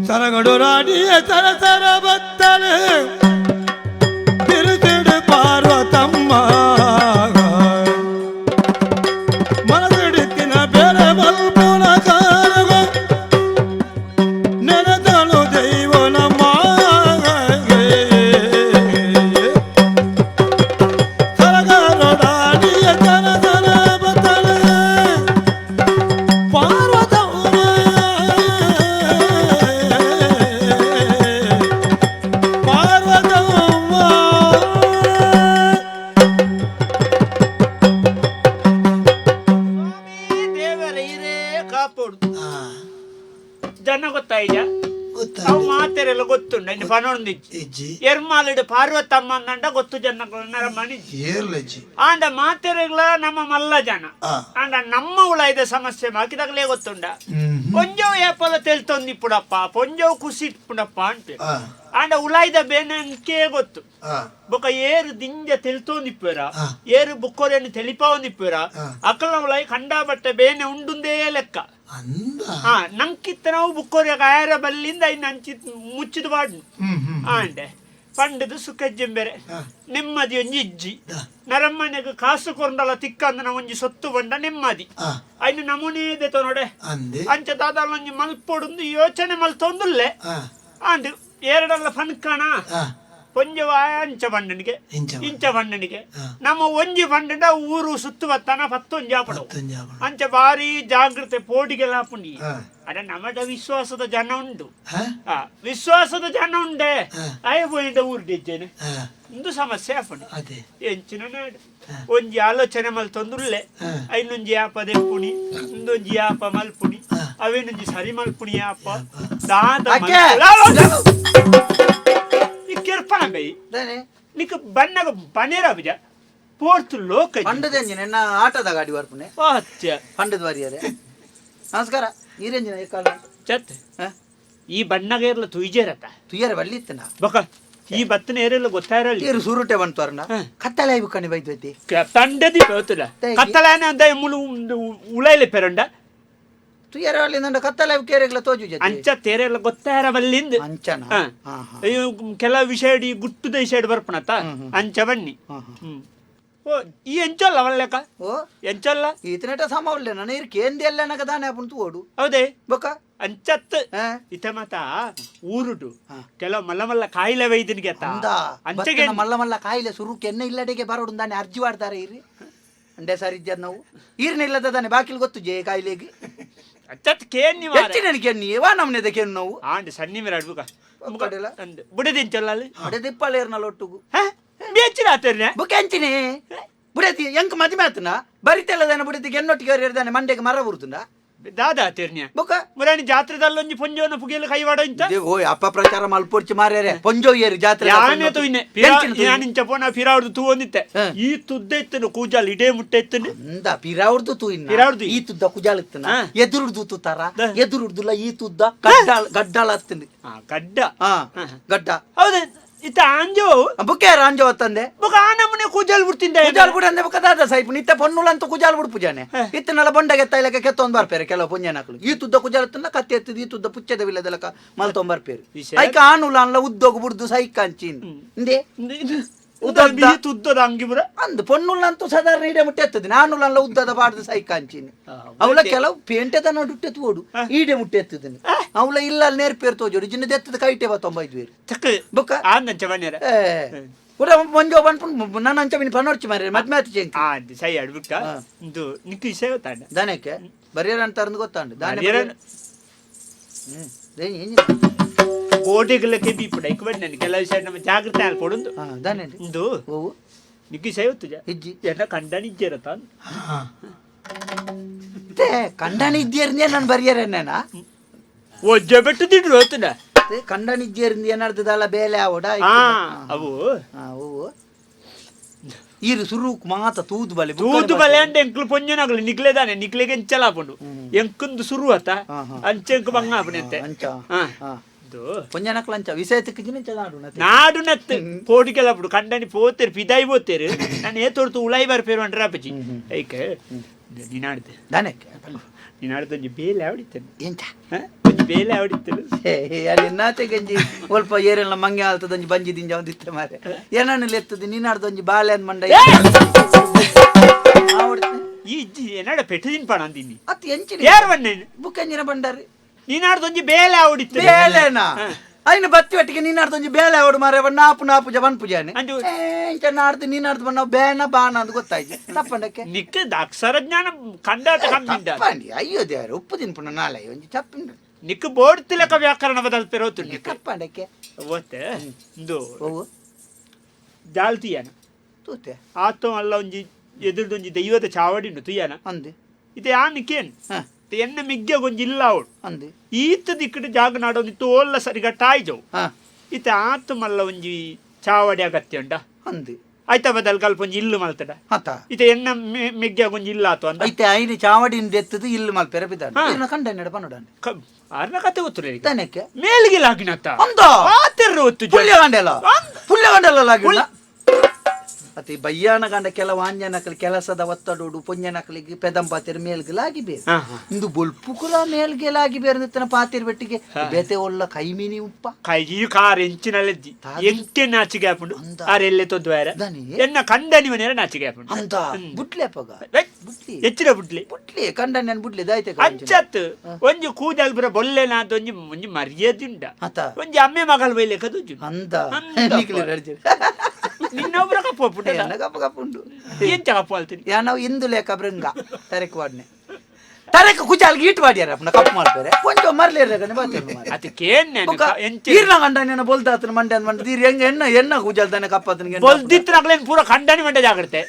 ಸರಗಡು ರಾಣಿಯ ಸರ ಸರ ಬತ್ತಲೆ ತಿರುತಿಡು ಪಾರ್ವತಮ್ಮ ಮನದಿಡಿತಿನ ಬೇರೆ ಬಲ್ಪುನ ಕಾರಗ ನೆನೆದಳು ದೈವ ನಮ್ಮ ಸರಗಡು ರಾಣಿಯ ಸರ ಸರ ಬತ್ತಲೆ ಪಾರ್ವತಮ್ಮ ಪಾರ್ವತಮ್ಮ ಸ್ವಾಮಿ ದೇವರ ಹಿರೇ ಕಾಪೋಡು ಹಾ ಜನ ಗೊತ್ತಾಯ್ಜ ಗೊತ್ತಾ ಅವು ಮಾತೆರೆಲ್ಲ ಗೊತ್ತುಂಡು ಇನ್ನು ಪನೊಂದಿಜ್ಜಿ ಇಜ್ಜಿ ಎರ್ಮಾಲಿಡು ಪಾರ್ವತಮ್ಮ ಅಂದಂಡ ಗೊತ್ತು ಜನ ನರಮಣಿ ಏರ್ಲಜ್ಜಿ ಆಂಡ ಮಾತೆರೆಗ್ಲ ನಮ್ಮ ಮಲ್ಲ ಜನ ಆ. ಆಂಡ ನಮ್ಮ ಉಳಾಯ್ದ ಸಮಸ್ಯೆ ಮಾಕಿದಾಗಲೇ ಗೊತ್ತುಂಡ ಹ್ಮ್ ಪೊಂಜವು ಏಪಲ ತೆಲ್ತೊಂದಿಪ್ಪುಡಪ್ಪ ಪೊಂಜವು ಖುಷಿ ಇಪ್ಪುಡಪ್ಪ ಅಂತ ಆ ಆಂಡ ಉಲಾಯ್ದ ಬೇನಂಕೆ ಗೊತ್ತು ಆ ಬೊಕ ಏರು ದಿಂಜ ತೆಲ್ತೊಂದಿಪ್ಪುರ ಆ. ಏರು ಬುಕ್ಕೊರೆಯನ್ನು ತೆಲಿಪಾವೊಂದಿಪ್ಪುರ ಆ. ಅಕಲ್ನ ಉಲಾಯಿ ಕಂಡಾಬಟ್ಟೆ ಬೇನೆ ಉಂಡುಂದೇ ಲೆಕ್ಕ ಅಂದ ಹಾ ನಂಕಿತ್ತ ನಾವು ಬುಕ್ಕೊರೆ ಗಾಯರ ಬಲ್ಲಿಂದ ಇನ್ನು ಅಂಚಿ ಮುಚ್ಚಿದ ಬಾಡ್ನು ಹ್ಮ್ ಹ್ಮ್ ಆಂಡೆ ಪಂಡದು ಸುಖಜ್ಜಂಬೆರೆ ನೆಮ್ಮದಿ ಒಂಜಿ ಇಜ್ಜಿ ನರಮ್ಮನೆಗ್ ಕಾಸು ಕೊರಂಡಲ ತಿಕ್ಕಂದನ ಒಂಜಿ ಸೊತ್ತು ಬಂಡ ನೆಮ್ಮದಿ ಐನು ನಮೂನೆ ದೆತೊನೊಡೆ ಅಂದೆ ಅಂಚ ದಾದಾಲ ಒಂಜಿ ಮಲ್ಪೊಡುಂದು ಯೋಚನೆ ಮಲ್ತೊಂದುಲ್ಲೆ ಆಂಡ್ ಎರಡಲ್ಲ ಫನ್ಕಣ ಪೊಂಜವ ಅಂಚ ಬಂಡನಿಗೆ ಇಂಚ ಬಂಡನಿಗೆ ನಮ್ಮ ಒಂಜಿ ಬಂಡಂಡ ಊರು ಸುತ್ತು ಬತ್ತಾನ ಪತ್ತೊಂಜಿ ಆಪಡು ಅಂಚ ಬಾರಿ ಜಾಗೃತೆ ಪೋಡಿಗೆಲ್ಲ ಹಾಪುಂಡಿ ಅಡ ನಮಡ ವಿಶ್ವಾಸದ ಜನ ಉಂಡು ವಿಶ್ವಾಸದ ಜನ ಉಂಡೆ ಆಯ ಪೋಯಿಂಡ ಊರು ಇಂದು ಸಮಸ್ಯೆ ಆಪುಂಡು ಎಂಚಿನ ನಾಡು ಒಂಜಿ ಆಲೋಚನೆ ಮಲ್ತೊಂದುಲ್ಲೆ ಐನೊಂಜಿ ಆಪ ದೆಪ್ಪುಣಿ ಇಂದೊಂಜಿ ಆಪ ಮಲ್ಪುಣಿ ಅವೇನೊಂಜಿ ಸರಿ ಮಲ್ಪುಣಿ ಆಪ ದಾದ ಕೆರ್ಪಣ ಬೈ ನಿಕ್ ಬಣ್ಣಗ ಬನೇರ ಬಿಜ ಪೋರ್ತು ಲೋಕ ಪಂಡದ ಎಂಜಿನ ಎನ್ನ ಆಟದ ಗಾಡಿ ಬರ್ಪುನೆ ಪಂಡದ ವಾರಿಯರೇ ನಮಸ್ಕಾರ ಈರೆಂಜಿನ ಕಾಲ ಚತ್ ಈ ಬಣ್ಣಗ ಇರ್ಲ ತುಯ್ಜೇರತ್ತ ತುಯ್ಯರ ಬಳ್ಳಿ ಇತ್ತನ ಬೊಕ ಈ ಬತ್ತನ ಏರೆಲ್ಲ ಗೊತ್ತಾಯಿರಲ್ಲ ಏರು ಸುರುಟೆ ಬಂತು ಅರ್ನ ಕತ್ತಲೆ ಆಯ್ಬುಕಣಿ ಬೈದ್ವೈತಿ ತಂಡದಿ ಬರ್ತದ ಕತ್ತಲಾನೆ ಅಂದ ಮುಳು ಉಳೈಲೆ ಪೆರಂಡ ತುಯ್ಯರ ಬಳ್ಳಿ ನಂಡ ಕತ್ತಲೆ ಕೇರೆಗ್ಲ ತೋಜು ಜೊತೆ ಅಂಚ ತೇರೆಲ್ಲ ಗೊತ್ತಾರ ಬಲ್ಲಿಂದ ಅಂಚನ ಅಯ್ಯೋ ಕೆಲವು ವಿಷಯ ಗುಟ್ಟುದ ವಿಷಯ ಬರ್ಪಣತ ಅಂಚ ಬನ್ನಿ ಓ ಈ ಎಂಚಲ್ಲ ಅವಲ್ಲೆಕ ಓ ಎಂಚಲ್ಲ ಈತನೇಟ ಸಮವಲ್ಲೆ ನನ್ನ ಇರ್ ಕೇಂದ್ರ ಎಲ್ಲ ನನಗ ದಾನೆ ಅಪುಂತು ಓಡು ಹೌದೇ ಬೊಕ ಅಂಚತ್ ಇತ ಮಾತ ಊರುಡು ಕೆಲವು ಮಲ್ಲ ಮಲ್ಲ ಕಾಯಿಲೆ ವೈದ್ಯನಿಗೆ ಅಂಚಗೆ ಮಲ್ಲ ಮಲ್ಲ ಕಾಯಿಲೆ ಸುರುಕ್ ಎಣ್ಣೆ ಇಲ್ಲಡೆಗೆ ಬರೋಡು ದಾನೆ ಅರ್ಜಿ ಮಾಡ್ತಾರೆ ಇರಿ ಅಂಡೆ ಸರ್ ಇದ್ದ ನಾವು ಈರ್ನ ಇಲ್ಲದ ದಾನೆ ಬಾಕಿಲ್ ಗೊತ್ತು ಜೇ ಕಾಯಿಲೆಗೆ ಅಂಚತ್ ಕೇನ್ ಹೆಚ್ಚಿನ ಕೆನ್ನಿ ವಾ ನಮ್ನೆದ ಕೆನ್ನು ನಾವು ಆಂಡ್ ಸನ್ನಿ ಮೇರೆ ಅಡ್ಬುಕ ಬುಡದಿಂಚಲ್ಲ ಅಲ್ಲಿ ಬುಡದಿಪ್ಪಲ ಏರ್ನಲ್ಲ ಒಟ್ಟುಗು ಬೇಚಿನ ಬುಕ್ ಎಂಚಿನಿ ಬುಡತಿ ಎಂಕ್ ಮದಿಮೆ ಆತನ ಬರಿತೆಲ್ಲದಾನೆ ಬುಡತಿ ಎನ್ನೊಟ್ಟಿಗೆ ಇರ್ದಾನೆ ಮಂಡೆಗೆ ಮರ ಬರುತ್ತುಂಡ ದಾದಾ ತಿರ್ನ್ಯ ಬೊಕ ಮುರಾಣಿ ಜಾತ್ರೆದಲ್ಲೊಂಜಿ ಪೊಂಜೋನ ಪುಗೆಲ್ ಕೈವಾಡ ಇಂತ ಓಯ್ ಅಪ್ಪ ಪ್ರಚಾರ ಮಲ್ಪೊರ್ಚಿ ಮಾರ್ಯಾರೆ ಪೊಂಜೋ ಏರು ಜಾತ್ರೆ ಯಾನೇ ತೂಯಿನೆ ಯಾನಿಂಚ ಪೋನ ಪಿರಾವ್ರದ್ದು ತೂ ಒಂದಿತ್ತೆ ಈ ತುದ್ದ ಇತ್ತನು ಕೂಜಾಲ್ ಇಡೇ ಮುಟ್ಟೆ ಇತ್ತನು ಅಂದ ಪಿರಾವ್ರದ್ದು ತೂಯಿನ ಪಿರಾವ್ರದ್ದು ಈ ತುದ್ದ ಕುಜಾಲ್ ಇತ್ತನ ಎದುರುಡ್ದು ತೂತಾರ ಎದುರುಡ್ದುಲ್ಲ ಈ ತುದ್ದ ಗಡ್ಡಾಳ ಗಡ್ಡಾಳ ಹತ್ತನು ಗಡ್ಡ ಗಡ್ಡ ಹೌದು ಇತ್ತ ಆಂಜೋ ಬುಕ್ಕೆ ಆಂಜೋ ತಂದೆ ಬೊಕ ಆ ನಮೂನೆ ಕೂಜಾಲ್ ಬಿಡ್ತಿಂದ ಕುಜಾಲ್ ಬಿಡು ಅಂದೆ ಬೊಕ ದಾದ ಸಾಯ್ಪು ನಿತ್ತ ಪೊನ್ನುಲಂತ ಕುಜಾಲ್ ಬಿಡು ಜಾನೆ ಇತ್ತನೆಲ್ಲ ಬೊಂಡಗೆ ಎತ್ತ ಕೆತ್ತೊಂದು ಬರ್ಪೇರೆ ಕೆಲವು ಪುಂಜನಕಲು ಈ ತುದ್ದ ಕುಜಾಲ್ ಎತ್ತನ ಕತ್ತಿ ಎತ್ತದ ಈ ತುದ್ದ ಪುಚ್ಚದ ವಿಲ್ಲದಲಕ ಮಲ್ತೊಂಬರ್ಪೇರು ಐಕ ಆನುಲ ಅನ್ಲ ಉದ್ದೋಗು ಬುಡ್ದು ಸೈಕಾಂಚಿನ್ ಇಂದೆ ಉದ್ದದ ಅಂಗಿ ಬುರ ಅಂದ್ ಪೊನ್ನುಲಂತೂ ಸಾಧಾರಣ ಇಡೆ ಮುಟ್ಟೆ ಎತ್ತದ ನಾನುಲಲ್ಲ ಉದ್ದದ ಬಾಡ್ದು ಸೈಕಾಂಚಿನ್ ಅವಳ ಕೆಲವು ಪೇಂಟೆದ ನಡುಟ್ಟೆ ಓಡು ಈಡೆ ಮುಟ್ಟೆ ಎತ್ತದನಿ ಅವಳ ಇಲ್ಲ ನೇರ್ಪೇರ್ ತೋಜೋಡು ಜಿನ್ನ ಎತ್ತದ ಕೈಟೆ ಬತ್ತೊಂಬೈದ್ವೇರು ಬೊಕ ಆಂದಂಚ ಬನ್ನಿರ ಕೂಡ ಮಂಜೋ ಬನ್ಪುಂಡು ನನ್ನ ಅಂಚ ಮಿನಿ ಪನೋರ್ಚಿ ಮಾರ್ರೆ ಮದ್ಮೆ ಆತು ಚೆಂಕ್ ಸೈ ಅಡ್ಬಿಟ್ಟ ಇಂದು ನಿಕ್ಕು ಇಸೆ ಗೊತ್ತಾಂಡ ದಾನಕ್ಕೆ ಬರಿಯರ ಅಂತಾರಂದು ಗೊತ್ತಾಂಡು ದಾನೆ ಗೋಡೆಗಳಕ್ಕೆ ಬೀಪುಡ ಇಕ್ ಬನ್ನಿ ಕೆಲವು ವಿಷಯ ನಮ್ಮ ಜಾಗೃತೆ ಆಲ್ಪೊಡುಂದು ದಾನೆ ಇಂದು ಓವು ನಿಕ್ಕು ಇಸೆ ಗೊತ್ತುಜ ಇಜ್ಜಿ ಎನ್ನ ಕಂಡನಿಜ್ಜೇರತ ಕಂಡನಿಜ್ಜೇರ್ಂದೇ ನಾನು ಬರಿಯರೇನೇನಾ ಒಜ್ಜೆ ಬೆಟ್ಟದಿಡ್ರು ಹೊತ್ತುನ ಕಂಡನಿಜ್ಜೇರ್ಂದು ಏನಾಡ್ತದಲ್ಲ ಬೇಲೆ ಆವಡ ಅವು ಅವು ಈರು ಸುರುಕ್ ಮಾತ ತೂದು ಬಲೆ ತೂದು ಬಲೆ ಅಂಡೆ ಎಂಕ್ಲು ಪೊಂಜನಾಗಲು ನಿಕ್ಲೆದಾನೆ ನಿಕ್ಲೆಗೆ ಎಂಚಲಾಪುಂಡು ಎಂಕುಂದು ಸುರು ಅತ್ತ ಅಂಚೆಂಕು ಬಂಗ ಆಪುಣೆ ಅಂಚ ಪೊಂಜನಕ್ಲ ಅಂಚ ವಿಷಯ ತಿಕ್ಕಿಜಿನ ನಾಡು ನಾಡು ನತ್ತು ಪೋಟಿಕೆಲ್ಲ ಕಂಡನಿ ಪೋತೇರು ಪಿದಾಯಿ ಪೋತೇರು ನಾನು ಏ ತೋರ್ತು ಉಳಾಯಿ ಬರ್ಪೇರು ಅಂಡ್ರೆ ಅಪ್ಪಜಿ ಐಕೆ ನೀನಾಡ್ದೆ ದಾನಕ್ಕೆ ನೀನಾಡ್ದು ಒಂಜಿ ಬೇಲೆ ಆವಡಿತ್ತೇನೆ ಎಂಚ ಒಂಜಿ ಬೇಲೆ ಆವಡಿತ್ತೇನೆ ಅಲ್ಲಿ ನಾತೆ ಗಂಜಿ ಒಲ್ಪ ಏರೆಲ್ಲ ಮಂಗೆ ಆಲ್ತದ ಒಂಜಿ ಬಂಜಿ ದಿಂಜ ಒಂದಿತ್ತೆ ಮಾರೆ ಏನನ್ನು ಎತ್ತದ ನೀನಾಡ್ದು ಒಂಜಿ ಬಾಳೆ ಅಂದ್ ಮಂಡ ಈ ಏನಾಡ ಪೆಟ್ಟು ತಿನ್ಪಾಣ ಅಂದಿನಿ ಅತ್ ಎಂಚಿನ ಯಾರು ಬಣ್ಣೇನು ಬುಕ್ಕಂಜಿನ ಬಂಡಾರಿ ನೀನಾಡ್ದೊಂಜಿ ಬೇಲೆ ಆವಡಿತ್ತು ಬೇಲೆನಾ ಐನ ಬತ್ತಿ ಒಟ್ಟಿಗೆ ನೀನಾಡ್ದೊಂಜಿ ಬೇಲೆ ಆವಡು ಮಾರೆ ನಾಪು ನಾಪು ಜ ಪೂಜಾನೆ ಎಂಚ ನಾಡ್ದು ನೀನಾಡ್ದು ಬಣ್ಣ ಬೇನ ಬಾಣ ಅಂತ ಗೊತ್ತಾಯ್ತು ತಪ್ಪಂಡಕ್ಕೆ ನಿಕ್ಕ ಅಕ್ಷರ ಜ್ಞಾನ ಕಂಡಾಟ ಕಮ್ಮಿ ತಪ್ಪಂಡಿ ಅಯ್ಯೋ ದೇವರು ಉಪ್ಪು ತಿನ್ಪುಣ ನಾಳೆ ಒಂಜಿ ಚಪ್ಪಿಂಡು ನಿಕ್ಕ ಬೋರ್ಡ್ ತಿಲಕ ವ್ಯಾಕರಣ ಬದಲ್ತಿರೋತು ನಿಕ್ಕ ತಪ್ಪಂಡಕ್ಕೆ ಓತೆ ಇಂದು ಓವು ಜಾಲ್ ತುಯ್ಯಾನ ತೂತೆ ಆತೋ ಅಲ್ಲ ಒಂಜಿ ಎದುರ್ದೊಂಜಿ ದೈವದ ಚಾವಡಿನು ತುಯ್ಯಾನ ಅಂದೆ ಇದು ಆನಿಕೇನ್ ಎನ್ನ ಮಿಗ್ಗೆ ಒಂಜಿ ಇಲ್ಲ ಅವಳು ಅಂದೆ ಈತ ದಿಕ್ಕಡು ಜಾಗ ನಾಡೊಂದು ತೋಲ್ಲ ಸರಿಗಟ್ಟ ಆಯ್ಜವು ಇತ್ತ ಆತ ಮಲ್ಲ ಒಂಜಿ ಚಾವಡಿ ಅಗತ್ಯ ಉಂಡ ಅಂದೆ ಆಯ್ತಾ ಬದಲ್ ಕಲ್ಪ ಒಂಜಿ ಇಲ್ಲು ಮಲ್ತಡ ಆತ ಇತ್ತ ಎನ್ನ ಮೆಗ್ಗೆ ಒಂಜಿ ಇಲ್ಲ ಆತು ಅಂದ ಐತೆ ಐನು ಚಾವಡಿನ ದೆತ್ತದು ಇಲ್ಲು ಮಲ್ಪೆರ ಬಿದ್ದಾನೆ ಕಂಡ ನೆಡ ಪನ್ನಡ ಅರ್ನ ಕತೆ ಗೊತ್ತು ತನಕ್ಕೆ ಮೇಲ್ಗೆ ಲಾಗಿನತ್ತ ಅಂದ ಆತೆರ್ರ ಒತ್ತು ಪುಲ್ಯ ಗಂಡೆಲ ಪುಲ್ಯ ಗಂಡೆಲ ಲಾಗಿನ ಅತಿ ಬಯ್ಯಾನ ಗಂಡ ಕೆಲವು ಆಂಜನಕಲ್ ಕೆಲಸದ ಒತ್ತಡೋಡು ಪೊಂಜನಕಲಿಗೆ ಪೆದಂಪಾತಿರ ಮೇಲ್ಗಲಾಗಿ ಬೇರೆ ಇಂದು ಬೊಲ್ಪುಕುಲ ಮೇಲ್ಗೆಲಾಗಿ ಬೇರೆ ನಿತ್ತನ ಪಾತಿರ್ ಬೆಟ್ಟಿಗೆ ಬೇತೆ ಒಲ್ಲ ಕೈಮೀನಿ ಉಪ್ಪ ಕೈ ಕಾರ್ ಎಂಚಿನಲ್ಲೆದ್ದಿ ಎಂಕೆ ನಾಚಿಗೆ ಆಪುಂಡು ಆರ್ ಎಲ್ಲೆ ತೊಂದು ಎನ್ನ ಕಂಡನಿ ಮನೆಯ ನಾಚಿಗೆ ಆಪುಂಡು ಅಂತ ಬುಟ್ಲೆ ಪಗ ಬುಟ್ಲಿ ಎಚ್ಚಿನ ಬುಟ್ಲಿ ಬುಟ್ಲಿ ಕಂಡನಿ ಬುಟ್ಲಿ ದಾಯ್ತೆ ಅಂಚತ್ತು ಒಂಜಿ ಕೂಜಾಲ್ ಬರ ಬೊಲ್ಲೆನಾದ ಒಂಜಿ ಒಂಜಿ ಮರ್ಯಾದೆ ಉಂಡ ಒಂಜಿ ಅಮ್ಮೆ ಮಗಲ್ ಬೈಲೆ ಕದು ಅಂದ ನಿನ್ನೊಬ್ಬರ ಕಪ್ಪು ಒಪ್ಪುಂಡು ಕಪ್ಪು ಕಪ್ಪು ಉಂಡು ಎಂಚ ಕಪ್ಪು ಅಲ್ತೀನಿ ಯಾ ನಾವು ಇಂದು ಲೇಖ ಬೃಂಗ ತರೆಕ್ ವಾಡ್ನೆ ತರೆಕ್ ಕುಚಾಲ್ಗೆ ಈಟ್ ವಾಡ್ಯಾರ ಅಪ್ಪನ ಕಪ್ಪು ಮಾಡ್ತಾರೆ ಕೊಂಚ ಮರ್ಲೇರ ಬಾತೇನು ಅದಕ್ಕೆ ಏನ್ ಈರ್ನ ಗಂಡ ಬೊಲ್ದಾತನ ಮಂಡ್ಯ ಮಂಡ ತೀರ್ ಹೆಂಗ ಎಣ್ಣ ಎಣ್ಣ ಕುಜಾಲ್ ತಾನೆ ಕಪ್ಪತನಿಗೆ ಬೊಲ್ದಿತ್ತು ಪೂರ ಖಂಡನಿ ಮಂಡ್ಯ ಜಾಗ್ರತೆ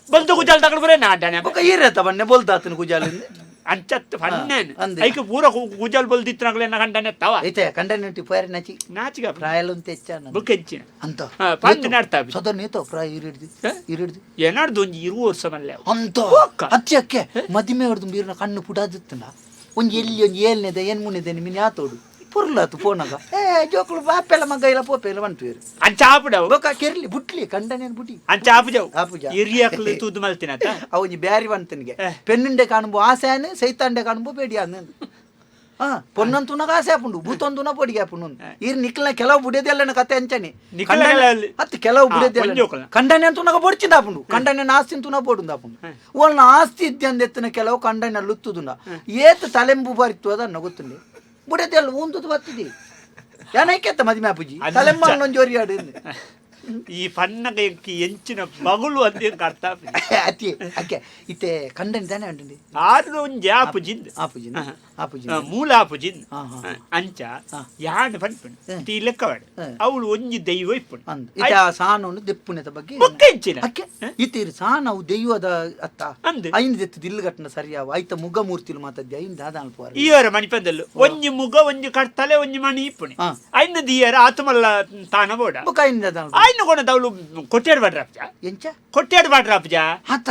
ಬೊಲ್ದು ಕುಜಾಲ್ ತಗೊಂಡು ಬರೇ ನಾಡನೆ ಬೊಕ್ಕ ಈರತ್ತ ಬಣ್ಣೆ ಬೊಲ್ದಾತನ ಕುಜಾಲಿಂದ ಅಂಚತ್ತು ಫನ್ನೇನು ಐಕ ಪೂರ ಕುಜಾಲ್ ಬೊಲ್ದಿತ್ತು ಖಂಡನೆ ತವ ಐತೆ ಖಂಡನೆ ಪೋಯರ್ ನಾಚಿ ನಾಚಿಗೆ ಪ್ರಾಯಲು ಅಂತ ಹೆಚ್ಚಾನ ಬುಕ್ ಹೆಚ್ಚಿನ ಅಂತ ಪಂದ್ ನಡ್ತಾ ಸದಾ ನೇತ ಪ್ರಾಯ ಇರಿಡ್ದು ಇರಿಡ್ದು ಏನಾಡ್ದು ಒಂಜಿ ಇರುವ ವರ್ಷ ಮಲ್ಲೆ ಅಂತ ಅಚ್ಚಕ್ಕೆ ಮದಿಮೆ ಹೊಡೆದು ಬೀರ್ನ ಕಣ್ಣು ಪುಡಾದಿತ್ತನ ಒಂಜಿ ಎಲ್ಲಿ ಒಂಜಿ ಏಳ್ನೇದ ಏನ್ ಮುನ್ನೇದ ಮಿನಿ ಆತೋಡು ಪುರ್ಲಾತು ಪೋನಾಗ ಏ ಜೋಕುಲು ಬಾಪೆಲ್ಲ ಮಗ ಇಲ್ಲ ಪೋಪೆಲ್ಲ ಬಂತು ಅಂಚ ಆಪುಡವು ಬೊಕ ಕೆರ್ಲಿ ಬುಟ್ಲಿ ಕಂಡನೇನು ಬುಟಿ ಅಂಚ ಆಪುಜವು ಆಪುಜ. ಹಿರಿಯಕ್ಲು ತೂದು ಮಲ್ತಿನತ ಅವನಿ ಬ್ಯಾರಿ ಬಂತನಿಗೆ ಪೆನ್ನುಂಡೆ ಕಾಣುಂಬು ಆಸೆನೆ ಸೈತಾಂಡೆ ಕಾಣುಂಬು ಬೇಡಿ ಅನ್ನ ಹಾ ಪೊನ್ನಂತುನಾಗ ಆಸೆ ಆಪುಂಡು ಭೂತೊಂದುನ ಪೊಡಿಗೆ ಆಪುಂಡು ಈರ್ ನಿಕ್ಲ ಕೆಲವು ಬುಡಿಯದೆಲ್ಲ ಕತೆ ಅಂಚನೆ ಅತ್ತು ಕೆಲವು ಬುಡಿಯದೆಲ್ಲ ಕಂಡನೆ ಅಂತುನಾಗ ಬೊಡ್ಚಿಂದ ಆಪುಂಡು ಕಂಡನೆ ಆಸ್ತಿ ಅಂತುನ ಪೊಡುಂದ ಆಪುಂಡು ಓಲ್ನ ಆಸ್ತಿ ಇದ್ದಂದ ಎತ್ತಿನ ಕೆಲವು ಕಂಡನೆ ಲುತ್ತುದುಂಡ ಏತ್ ತಲೆಂಬು ಬರಿತು ಅದನ್ನ ಗೊತ್ತುಂಡೆ ಬುಡಿಯದೆಲ್ಲ ಊಂದುದು ಬತ್ತಿದಿ ಏನೈಕೆತ್ತ ಮದಿಮೆ ಆಪುಜಿ ತಲೆಂಬ ಜೋರಿ ಆಡು ಈ ಪನ್ನಗ ಎಂಚಿನ ಬಗುಳು ಅಂತ ಅರ್ಥ ಅತಿ ಅಕ್ಕೆ ಇತ್ತೆ ಕಂಡನಿ ತಾನೆ ಉಂಟು ಆರು ಒಂಜಿ ಆಪುಜಿಂದ್ ಆಪುಜಿನ ಆಪುಜಿ ಮೂಲ ಆಪುಜಿಂದ್ ಅಂಚ ಯಾನ್ ಪನ್ಪುಂಡು ಈ ಲೆಕ್ಕವಾಡ ಅವಳು ಒಂಜಿ ದೈವ ಇಪ್ಪುಂಡು ಅಂದ್ ಇತ್ತೆ ಆ ಸಾನವನ್ನು ದೆಪ್ಪುನೆತ ಬಗ್ಗೆ ಬೊಕ್ಕ ಎಂಚಿನ ಅಕ್ಕೆ ಇತ್ತೆ ಸಾನವು ದೈವದ ಅತ್ತ ಅಂದ್ ಐನ್ ದೆತ್ತು ದಿಲ್ಲು ಗಟ್ಟನ ಸರಿಯಾವ ಐತ ಮುಗ ಮೂರ್ತಿಲು ಮಾತದ್ದಿ ಐನ್ ದಾದ ಅಲ್ಪ ಈವರ ಮಣಿಪಂದಲ್ಲು ಒಂಜಿ ಮುಗ ಒಂಜಿ ಕಡ್ತಲೆ ಒಂಜಿ ಮಣಿ ಇಪ್ಪುಣಿ ಐನ ದಿಯರ ಆತಮಲ್ಲ ತಾನ ಬೋಡ ಬೊಕ್ಕ ಐನ್ ದಾದ ಐನ ಕೊಣದವಳು ಕೊಟ್ಟೇಡು ಬಾಡ್ರಾಪ್ಜ ಎಂಚ ಕೊಟ್ಟೇಡು ಬಾಡ್ರಾಪ್ಜ ಆತ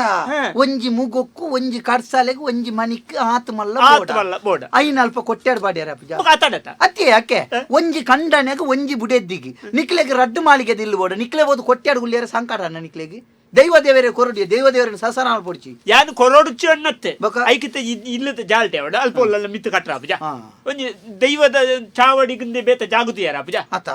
ಒಂಜಿ ಮುಗೊಕ್ಕು ಒಂಜಿ ಕಡ್ಸಾಲೆಗ್ ಒಂಜಿ ಮಣಿಕ್ ಆತಮಲ್ಲ ಆತಮಲ್ಲ ಬೋಡ ಐನ ಅಲ್ಪ ಕೊಟ್ಟೇಡು ಬಾಡ್ಯಾರಪ್ಜ ಆತಾಡತ ಅತ್ತೆ ಅಕ್ಕೆ ಒಂಜಿ ಕಂಡನೆಗ ಒಂಜಿ ಬುಡೆದ್ದಿಗಿ ನಿಕ್ಲೆಗ್ ರಡ್ಡು ಮಾಳಿಗೆ ದಿಲ್ಲು ಬೋಡ ನಿಕ್ಲೆ ಬೋದು ಕೊಟ್ಟಾಡು ಗುಳ್ಳಿಯರ ಸಂಕಟ ಅನ್ನ ನಿಕ್ಲೆಗೆ ದೈವ ದೇವರೇ ಕೊರಡಿ ದೈವ ದೇವರನ್ನ ಸಸನ ಪೊಡ್ಚಿ ಯಾನು ಕೊರೊಡುಚ್ಚು ಅನ್ನತ್ತೆ ಐಕಿತ ಇಲ್ಲದ ಜಾಲ್ಟೆ ಅವಡ ಅಲ್ಪ ಒಲ್ಲ ಮಿತ್ತು ಕಟ್ರಾಪುಜ ಒಂಜಿ ದೈವದ ಚಾವಡಿಗಿಂದ ಬೇತ ಜಾಗುದು ಯಾರಪುಜ ಆತ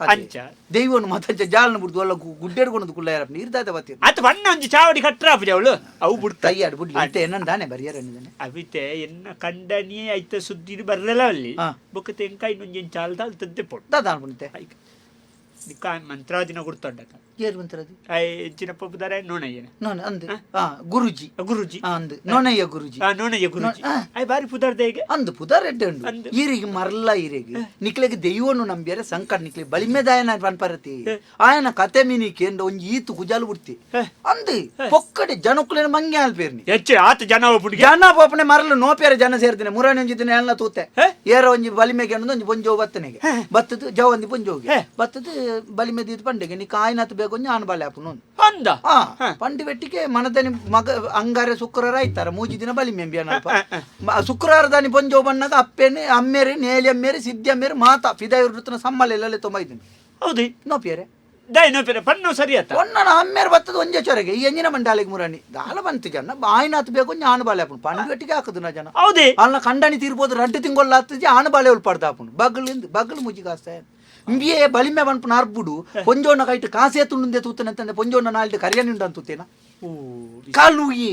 ಅಂಚ ದೈವನು ಮತ್ತ ಜಾಲನ ಬಿಡ್ದು ಅಲ್ಲ ಗುಡ್ಡೇಡ್ಕೊಂಡು ಕುಳ್ಳ ಯಾರಪ್ಪ ನೀರ್ದಾದ ಬತ್ತಿ ಆತ ಬಣ್ಣ ಒಂಜಿ ಚಾವಡಿ ಕಟ್ರಾಪುಜ ಅವಳು ಅವು ಬಿಡ್ತ ತಯ್ಯಾಡು ಬಿಡ್ಲಿ ಇತ್ತೆ ಎನ್ನ ದಾನೆ ಬರಿಯರ ಎನ್ನಿದಾನೆ ಅವಿತೆ ಎನ್ನ ಕಂಡನಿಯೇ ಐತ ಸುದ್ದಿ ಬರ್ರಲ್ಲ ಅಲ್ಲಿ ಬೊಕ್ಕ ತೆಂಕಾಯಿ ಒಂಜಿ ಚಾಲ್ದ ಅಲ್ಲಿ ತದ್ದೆ ಪೊಟ್ಟು ದಾದ ಅನ್ಪುಂತೆ ಐಕ ನಿಕ್ಕ ಮಂತ್ರಾದಿನ ಗುರ್ತೊಂಡಕ ಏರು ಮಂತ್ರಾದಿ ಎಂಚಿನ ಪಪ್ಪುದಾರೆ ನೋಣಯ್ಯನ ನೋಣ ಅಂದ್ ಆ ಗುರುಜಿ ಗುರುಜಿ ಅಂದ್ ನೋಣಯ್ಯ ಗುರುಜಿ ನೋಣಯ್ಯ ಗುರುಜಿ I ಬಾರಿ ಪುದಾರ್ದ ಈಗ ಅಂದ್ ಪುದಾರ್ ಎಡ್ಡೆ ಉಂಡು ಈರಿಗೆ ಮರಲ್ಲ ಈರಿಗೆ ನಿಕ್ಲೆಗ್ ದೈವನು ನಂಬಿಯರೆ ಸಂಕಟ ನಿಕ್ಲೆ ಬಲಿಮೆದಾಯನ ಪನ್ಪರತಿ ಆಯನ ಕತೆ ಮಿನಿಕೆ ಅಂದ ಒಂಜಿ ಈತು ಕುಜಾಲು ಬಿಡ್ತಿ ಅಂದ್ ಪೊಕ್ಕಡೆ ಜನಕುಲೇನ ಮಂಗೆ ಆಲ್ಪೇರ್ನಿ ಹೆಚ್ಚು ಆತ ಜನ ಒಪ್ಪುಡಿಗೆ ಜನ ಪೋಪನೆ ಮರಲು ನೋಪೇರ ಜನ ಸೇರ್ದಿನ ಮುರಾಣಿ ಒಂಜಿ ದಿನ ಎಲ್ಲ ತೂತೆ ಏರ ಒಂಜಿ ಬಲಿಮೆಗೆ ಅನ್ನೋದು ಒಂಜಿ ಪೊಂಜೋ ಬತ್ತನೆಗೆ ಬತ್ತದು ಜವಂದಿ ಪೊಂಜೋಗೆ ಬತ್ತದು ಬಲಿಮೆ ದೀದ್ ಪಂಡೆಗೆ ನೀ ಕಾಯಿನಾತ್ ಬೇಕು ಒಂಜಿ ಆನ್ ಬಾಳೆ ಆಪುನು ಅಂದ ಪಂಡಿ ಬೆಟ್ಟಿಗೆ ಮನದನಿ ಮಗ ಅಂಗಾರೆ ಶುಕ್ರವಾರ ಆಯ್ತಾರ ಮೂಜಿ ದಿನ ಬಲಿಮೆ ಅಲ್ಪ ಶುಕ್ರವಾರ ದಾನಿ ಪೊಂಜೋ ಬಣ್ಣಗ ಅಪ್ಪೇನೆ ಅಮ್ಮೇರಿ ನೇಲಿ ಅಮ್ಮೇರಿ ಸಿದ್ಧಿ ಅಮ್ಮೇರಿ ಮಾತಾ ಫಿದಾಯಿ ವೃತ್ತನ ಸಮ್ಮಲೆ ಎಲ್ಲ ತೊಂಬೈದಿನ ಹೌದು ನೋಪಿಯರೆ ದೈ ನೋಪಿಯರೆ ಪಣ್ಣು ಸರಿ ಆತ ಒನ್ನನ ಅಮ್ಮೇರ್ ಬತ್ತದ ಒಂಜೆ ಚೊರೆಗೆ ಈ ಎಂಜಿನ ಮಂಡಾಲಿಗೆ ಮುರಾಣಿ ದಾಲ ಬಂತು ಜನ ಬಾಯಿನಾತ್ ಬೇಕು ಆನು ಬಾಳೆ ಆಪುಂಡು ಪಂಡು ಗಟ್ಟಿಗೆ ಹಾಕುದು ನಾ ಜನ ಹೌದೇ ಅಲ್ಲ ಕಂಡನಿ ತೀರ್ಬೋದು ರಡ್ಡು ತಿಂಗೊಲ್ಲ ಆತಜಿ ಆನು ಬಾಳೆ ಉಲ್ಪಾಡ್ದ ಆಪುಂಡು ಬಗ್ಲು ಬಗ್ಲು ಮುಜಿ ಕಾಸ್ತ ಇಂಬಿಯೇ ಬಲಿಮೆ ಬನ್ಪುನ ಅರ್ಬುಡು ಪೊಂಜೋನ ಕೈಟ್ ಕಾಸೇ ತುಂಡುಂದೆ ತೂತನೆ ಅಂತಂದೆ ಪೊಂಜೋನ ನಾಲ್ಡು ಕರಿಯನಿ ಉಂಡು ಅಂತೂತೇನ ಕಾಲುಗಿ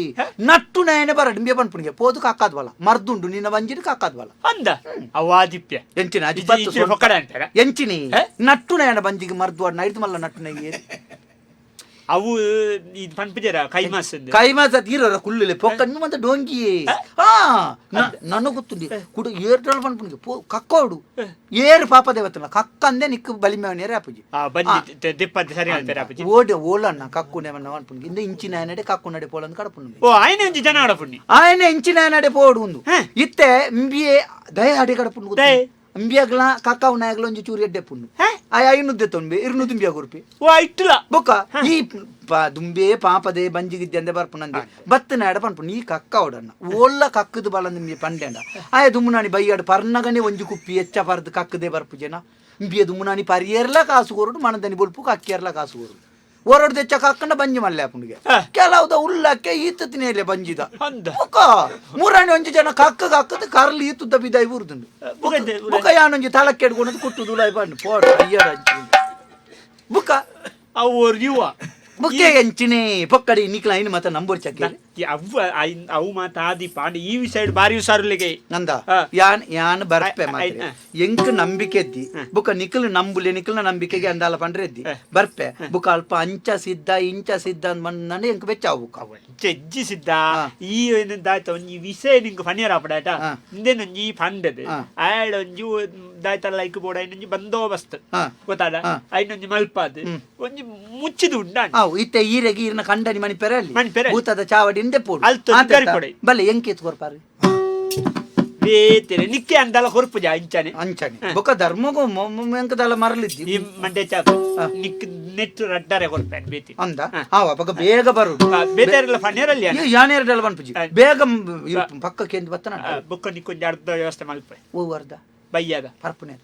ನಟ್ಟು ನಯನೆ ಬರಡು ಇಂಬಿಯ ಬನ್ಪುನಿಗೆ ಪೋದು ಕಾಕಾದ್ವಲ್ಲ ಮರ್ದುಂಡು ನಿನ್ನ ಬಂಜಿಡು ಕಾಕಾದ್ವಲ್ಲ ಅಂದ ಅವಾದಿಪ್ಯ ಎಂಚಿನ ಎಂಚಿನಿ ನಟ್ಟು ನಯನ ಬಂಜಿಗೆ ಮರ್ದು ನೈದು ಮಲ್ಲ ನಟ್ಟು ನಯ್ಯ ಅವು ಇದು ಪನ್ಪಿಜರ ಕೈಮಾಸ್ ಕೈಮಾಸ ತೀರ ಕುಲ್ಲುಲೆ ಪೊಕ್ಕ ಮತ್ತೆ ಡೋಂಗಿ ಹಾ ನನ ಗೊತ್ತುಂಡಿ ಕುಡು ಏರ್ಟಲ್ ಪನ್ಪುನಿಗೆ ಪೋ ಕಕ್ಕೋಡು ಏರು ಪಾಪ ದೇವತನ ಕಕ್ಕಂದೆ ನಿಕ್ಕು ಬಲಿಮೇವನೇರೆ ಅಪ್ಪುಜಿ ಸರಿ ಹೇಳ್ತಾರೆ ಅಪ್ಪುಜಿ ಓಡೆ ಓಲಣ್ಣ ಕಕ್ಕುನೆ ಪನ್ಪುನಿಗೆ ಇಂದ ಇಂಚಿನ ನಡೆ ಕಕ್ಕು ನಡೆ ಪೋಲಂದು ಕಡಪುಂಡು ಓ ಆಯ್ನೆ ಒಂಜಿ ಜನ ಆಡಪುಣ್ಣಿ ಆಯ್ನೆ ಇಂಚಿನ ನಡೆ ಪೋಡು ಒಂದು ಇತ್ತೆ ಇಂಬಿಯೆ ದಯ ಅಡೆ ಕಡಪುಂಡು ಇಂಬಿಯಾಗ್ಲ ಕಕ್ಕವು ನಾಯಗ್ಲ ಒಂಜಿ ಚೂರು ಎಡ್ಡೆ ಪುಂಡು ಆಯ್ ಐನುದ್ದೆ ತೊಂಬೆ ಇರ್ನು ದುಂಬಿಯ ಗುರುಪಿ ಓ ಇಟ್ಟಲ ಬೊಕ್ಕ ಈ ದುಂಬೆ ಪಾಪದೆ ಬಂಜಿಗಿದ್ದೆ ಬರ್ಪುನಂದೆ ಬತ್ತನಾಡ ಪನ್ಪು ನೀ ಕಕ್ಕ ಓಡಣ್ಣ ಓಲ್ಲ ಕಕ್ಕದು ಬಲ ನಿಂಬೆ ಪಂಡೆಂಡ ಆಯ ದುಮ್ಮುನಾನಿ ಬೈಯಾಡು ಪರ್ನಗನೆ ಒಂಜಿ ಕುಪ್ಪಿ ಎಚ್ಚ ಪರ್ದು ಕಕ್ಕದೆ ಬರ್ಪು ಜನ ಇಂಬಿಯ ದುಮ್ಮುನಾನಿ ಪರಿಯರ್ಲ ಕಾಸು ಕೊರಡು ಮನದನಿ ಬೊಲ್ಪು ಕಕ್ಕಿಯರ್ಲ ಕಾಸು ಕೊರಡು ಒರಡ್ ದೆಚ್ಚ ಕಾಕ್ಕಂಡ ಬಂಜಿ ಮಲ್ಲೆ ಆಪುಂಡಿಗೆ. ಕೆಲವುದ ಉಲ್ಲಕ್ಕೆ ಈತ ತಿನೇಲೆ ಬಂಜಿದ. ಅಂದ. ಬೊಕ್ಕ ಮೂರನೇ ಒಂಜಿ ಜನ ಕಕ್ಕ ಕಕ್ಕದ ಕರ್ಲಿ ಈತುದ್ದ ಬಿದಾಯಿ ಊರ್ದುಂಡು. ಬೊಕ್ಕ ಯಾನೊಂಜಿ ತಲಕ್ಕೆ ಎಡ್ಕೊಂಡು ಕುಟ್ಟು ದುಲಾಯಿ ಬಂಡು ಪೋಡು ಅಯ್ಯರ ಬುಕ್ಕ. ಅವು ಯುವ. ಬುಕ್ಕೆ ಎಂಚಿನೇ ಪೊಕ್ಕಡಿ ನಿಕ್ಲ ಐನು ಮತ ನಂಬೋರ್ ಚಕ್ಕೆ. ಅವ್ ಅವು ಮಾತ ಆದಿಪ ಅಂಡ ಈ ಸೈಡ್ ಬಾರಿ ಹುಷಾರುಲಿಗೆ. ನಂದ ಯಾನ್ ಯಾನ್ ಬರ್ಪೆ ಮಾತ್ರ ಎಂಕ್ ನಂಬಿಕೆ ಎದ್ದಿ ಬುಕ್ಕ ನಿಕ್ಲು ನಂಬುಲೆ ನಿಕ್ಲ್ನ ನಂಬಿಕೆಗೆ ಅಂದಾಲ ಪಂಡ್ರೆ ಎದ್ದಿ ಬರ್ಪೆ ಬುಕ್ಕ ಅಲ್ಪ ಅಂಚ ಸಿದ್ಧ ಇಂಚ ಸಿದ್ಧ ಅಂದ್ ಬಂದ ಎಂಕ್ ಬೆಚ್ಚಾವು ಬುಕ್ಕ. ಚೆಜ್ಜಿ ಸಿದ್ಧ ಈ ದಾಯ್ತ ಒಂಜಿ ವಿಷಯ ನಿಂಕ್ ಫನಿಯರ್ ಆಪಡಾಟ ಇಂದೇನೊಂಜಿ ಫಂಡದ್ ಆಯಡ್ ಒಂಜಿ ದಾಯ್ತಲ್ಲ ಲೈಕ್ ಬೋಡ ಐನೊಂಜಿ ಬಂದೋಬಸ್ತ್ ಗೊತ್ತಾಡ ಐನೊಂಜಿ ಮಲ್ಪಾದ್ ಒಂಜಿ ಮುಚ್ಚಿದು ಉಂಡ. ಅವು ಇತ್ತೆ ಈರೆಗೆ ಈರ್ನ ಕಂಡನಿ ಮಣಿಪೆರೆ ಅಲ್ಲಿ ಮಣಿಪೆರೆ ಭೂತದ ಚಾವಡಿ ಇಂದೆ ಪೋಡು ಅಲ್ತು ಕೊಡೆ ಬಲ್ಲೆ ಎಂಕೇತ್ ಕೊರ್ಪಾರು ಬೇತೆರೆ ನಿಕ್ಕೆ ಅಂದಲ ಕೊರ್ಪುಜ ಅಂಚನೆ ಅಂಚನೆ ಬೊಕ್ಕ ಧರ್ಮಗು ಎಂಕದಲ್ಲ ಮರಲಿದ್ದಿ ಈ ಮಂಡೆ ಚಾಪ ನಿಕ್ ನೆಟ್ಟು ರಡ್ಡರೆ ಕೊರ್ಪೇನ್ ಬೇತಿ ಅಂದ ಆವ ಬೊಕ್ಕ ಬೇಗ ಬರುಡು ಬೇತೆರೆಲ್ಲ ಫನಿಯರಲ್ಲಿ ಯಾನೇರಡಲ್ಲ ಪನ್ಪುಜಿ ಬೇಗ ಪಕ್ಕ ಕೇಂದ್ರ ಬತ್ತನ. ಬೊಕ್ಕ ನಿಕ್ಕೊಂಜಿ ಅರ್ಧ ವ್ಯವಸ್ಥೆ ಮಲ್ಪೆ. ಓ ಅರ್ಧ ಬಯ್ಯದ ಪರ್ಪುನೆ.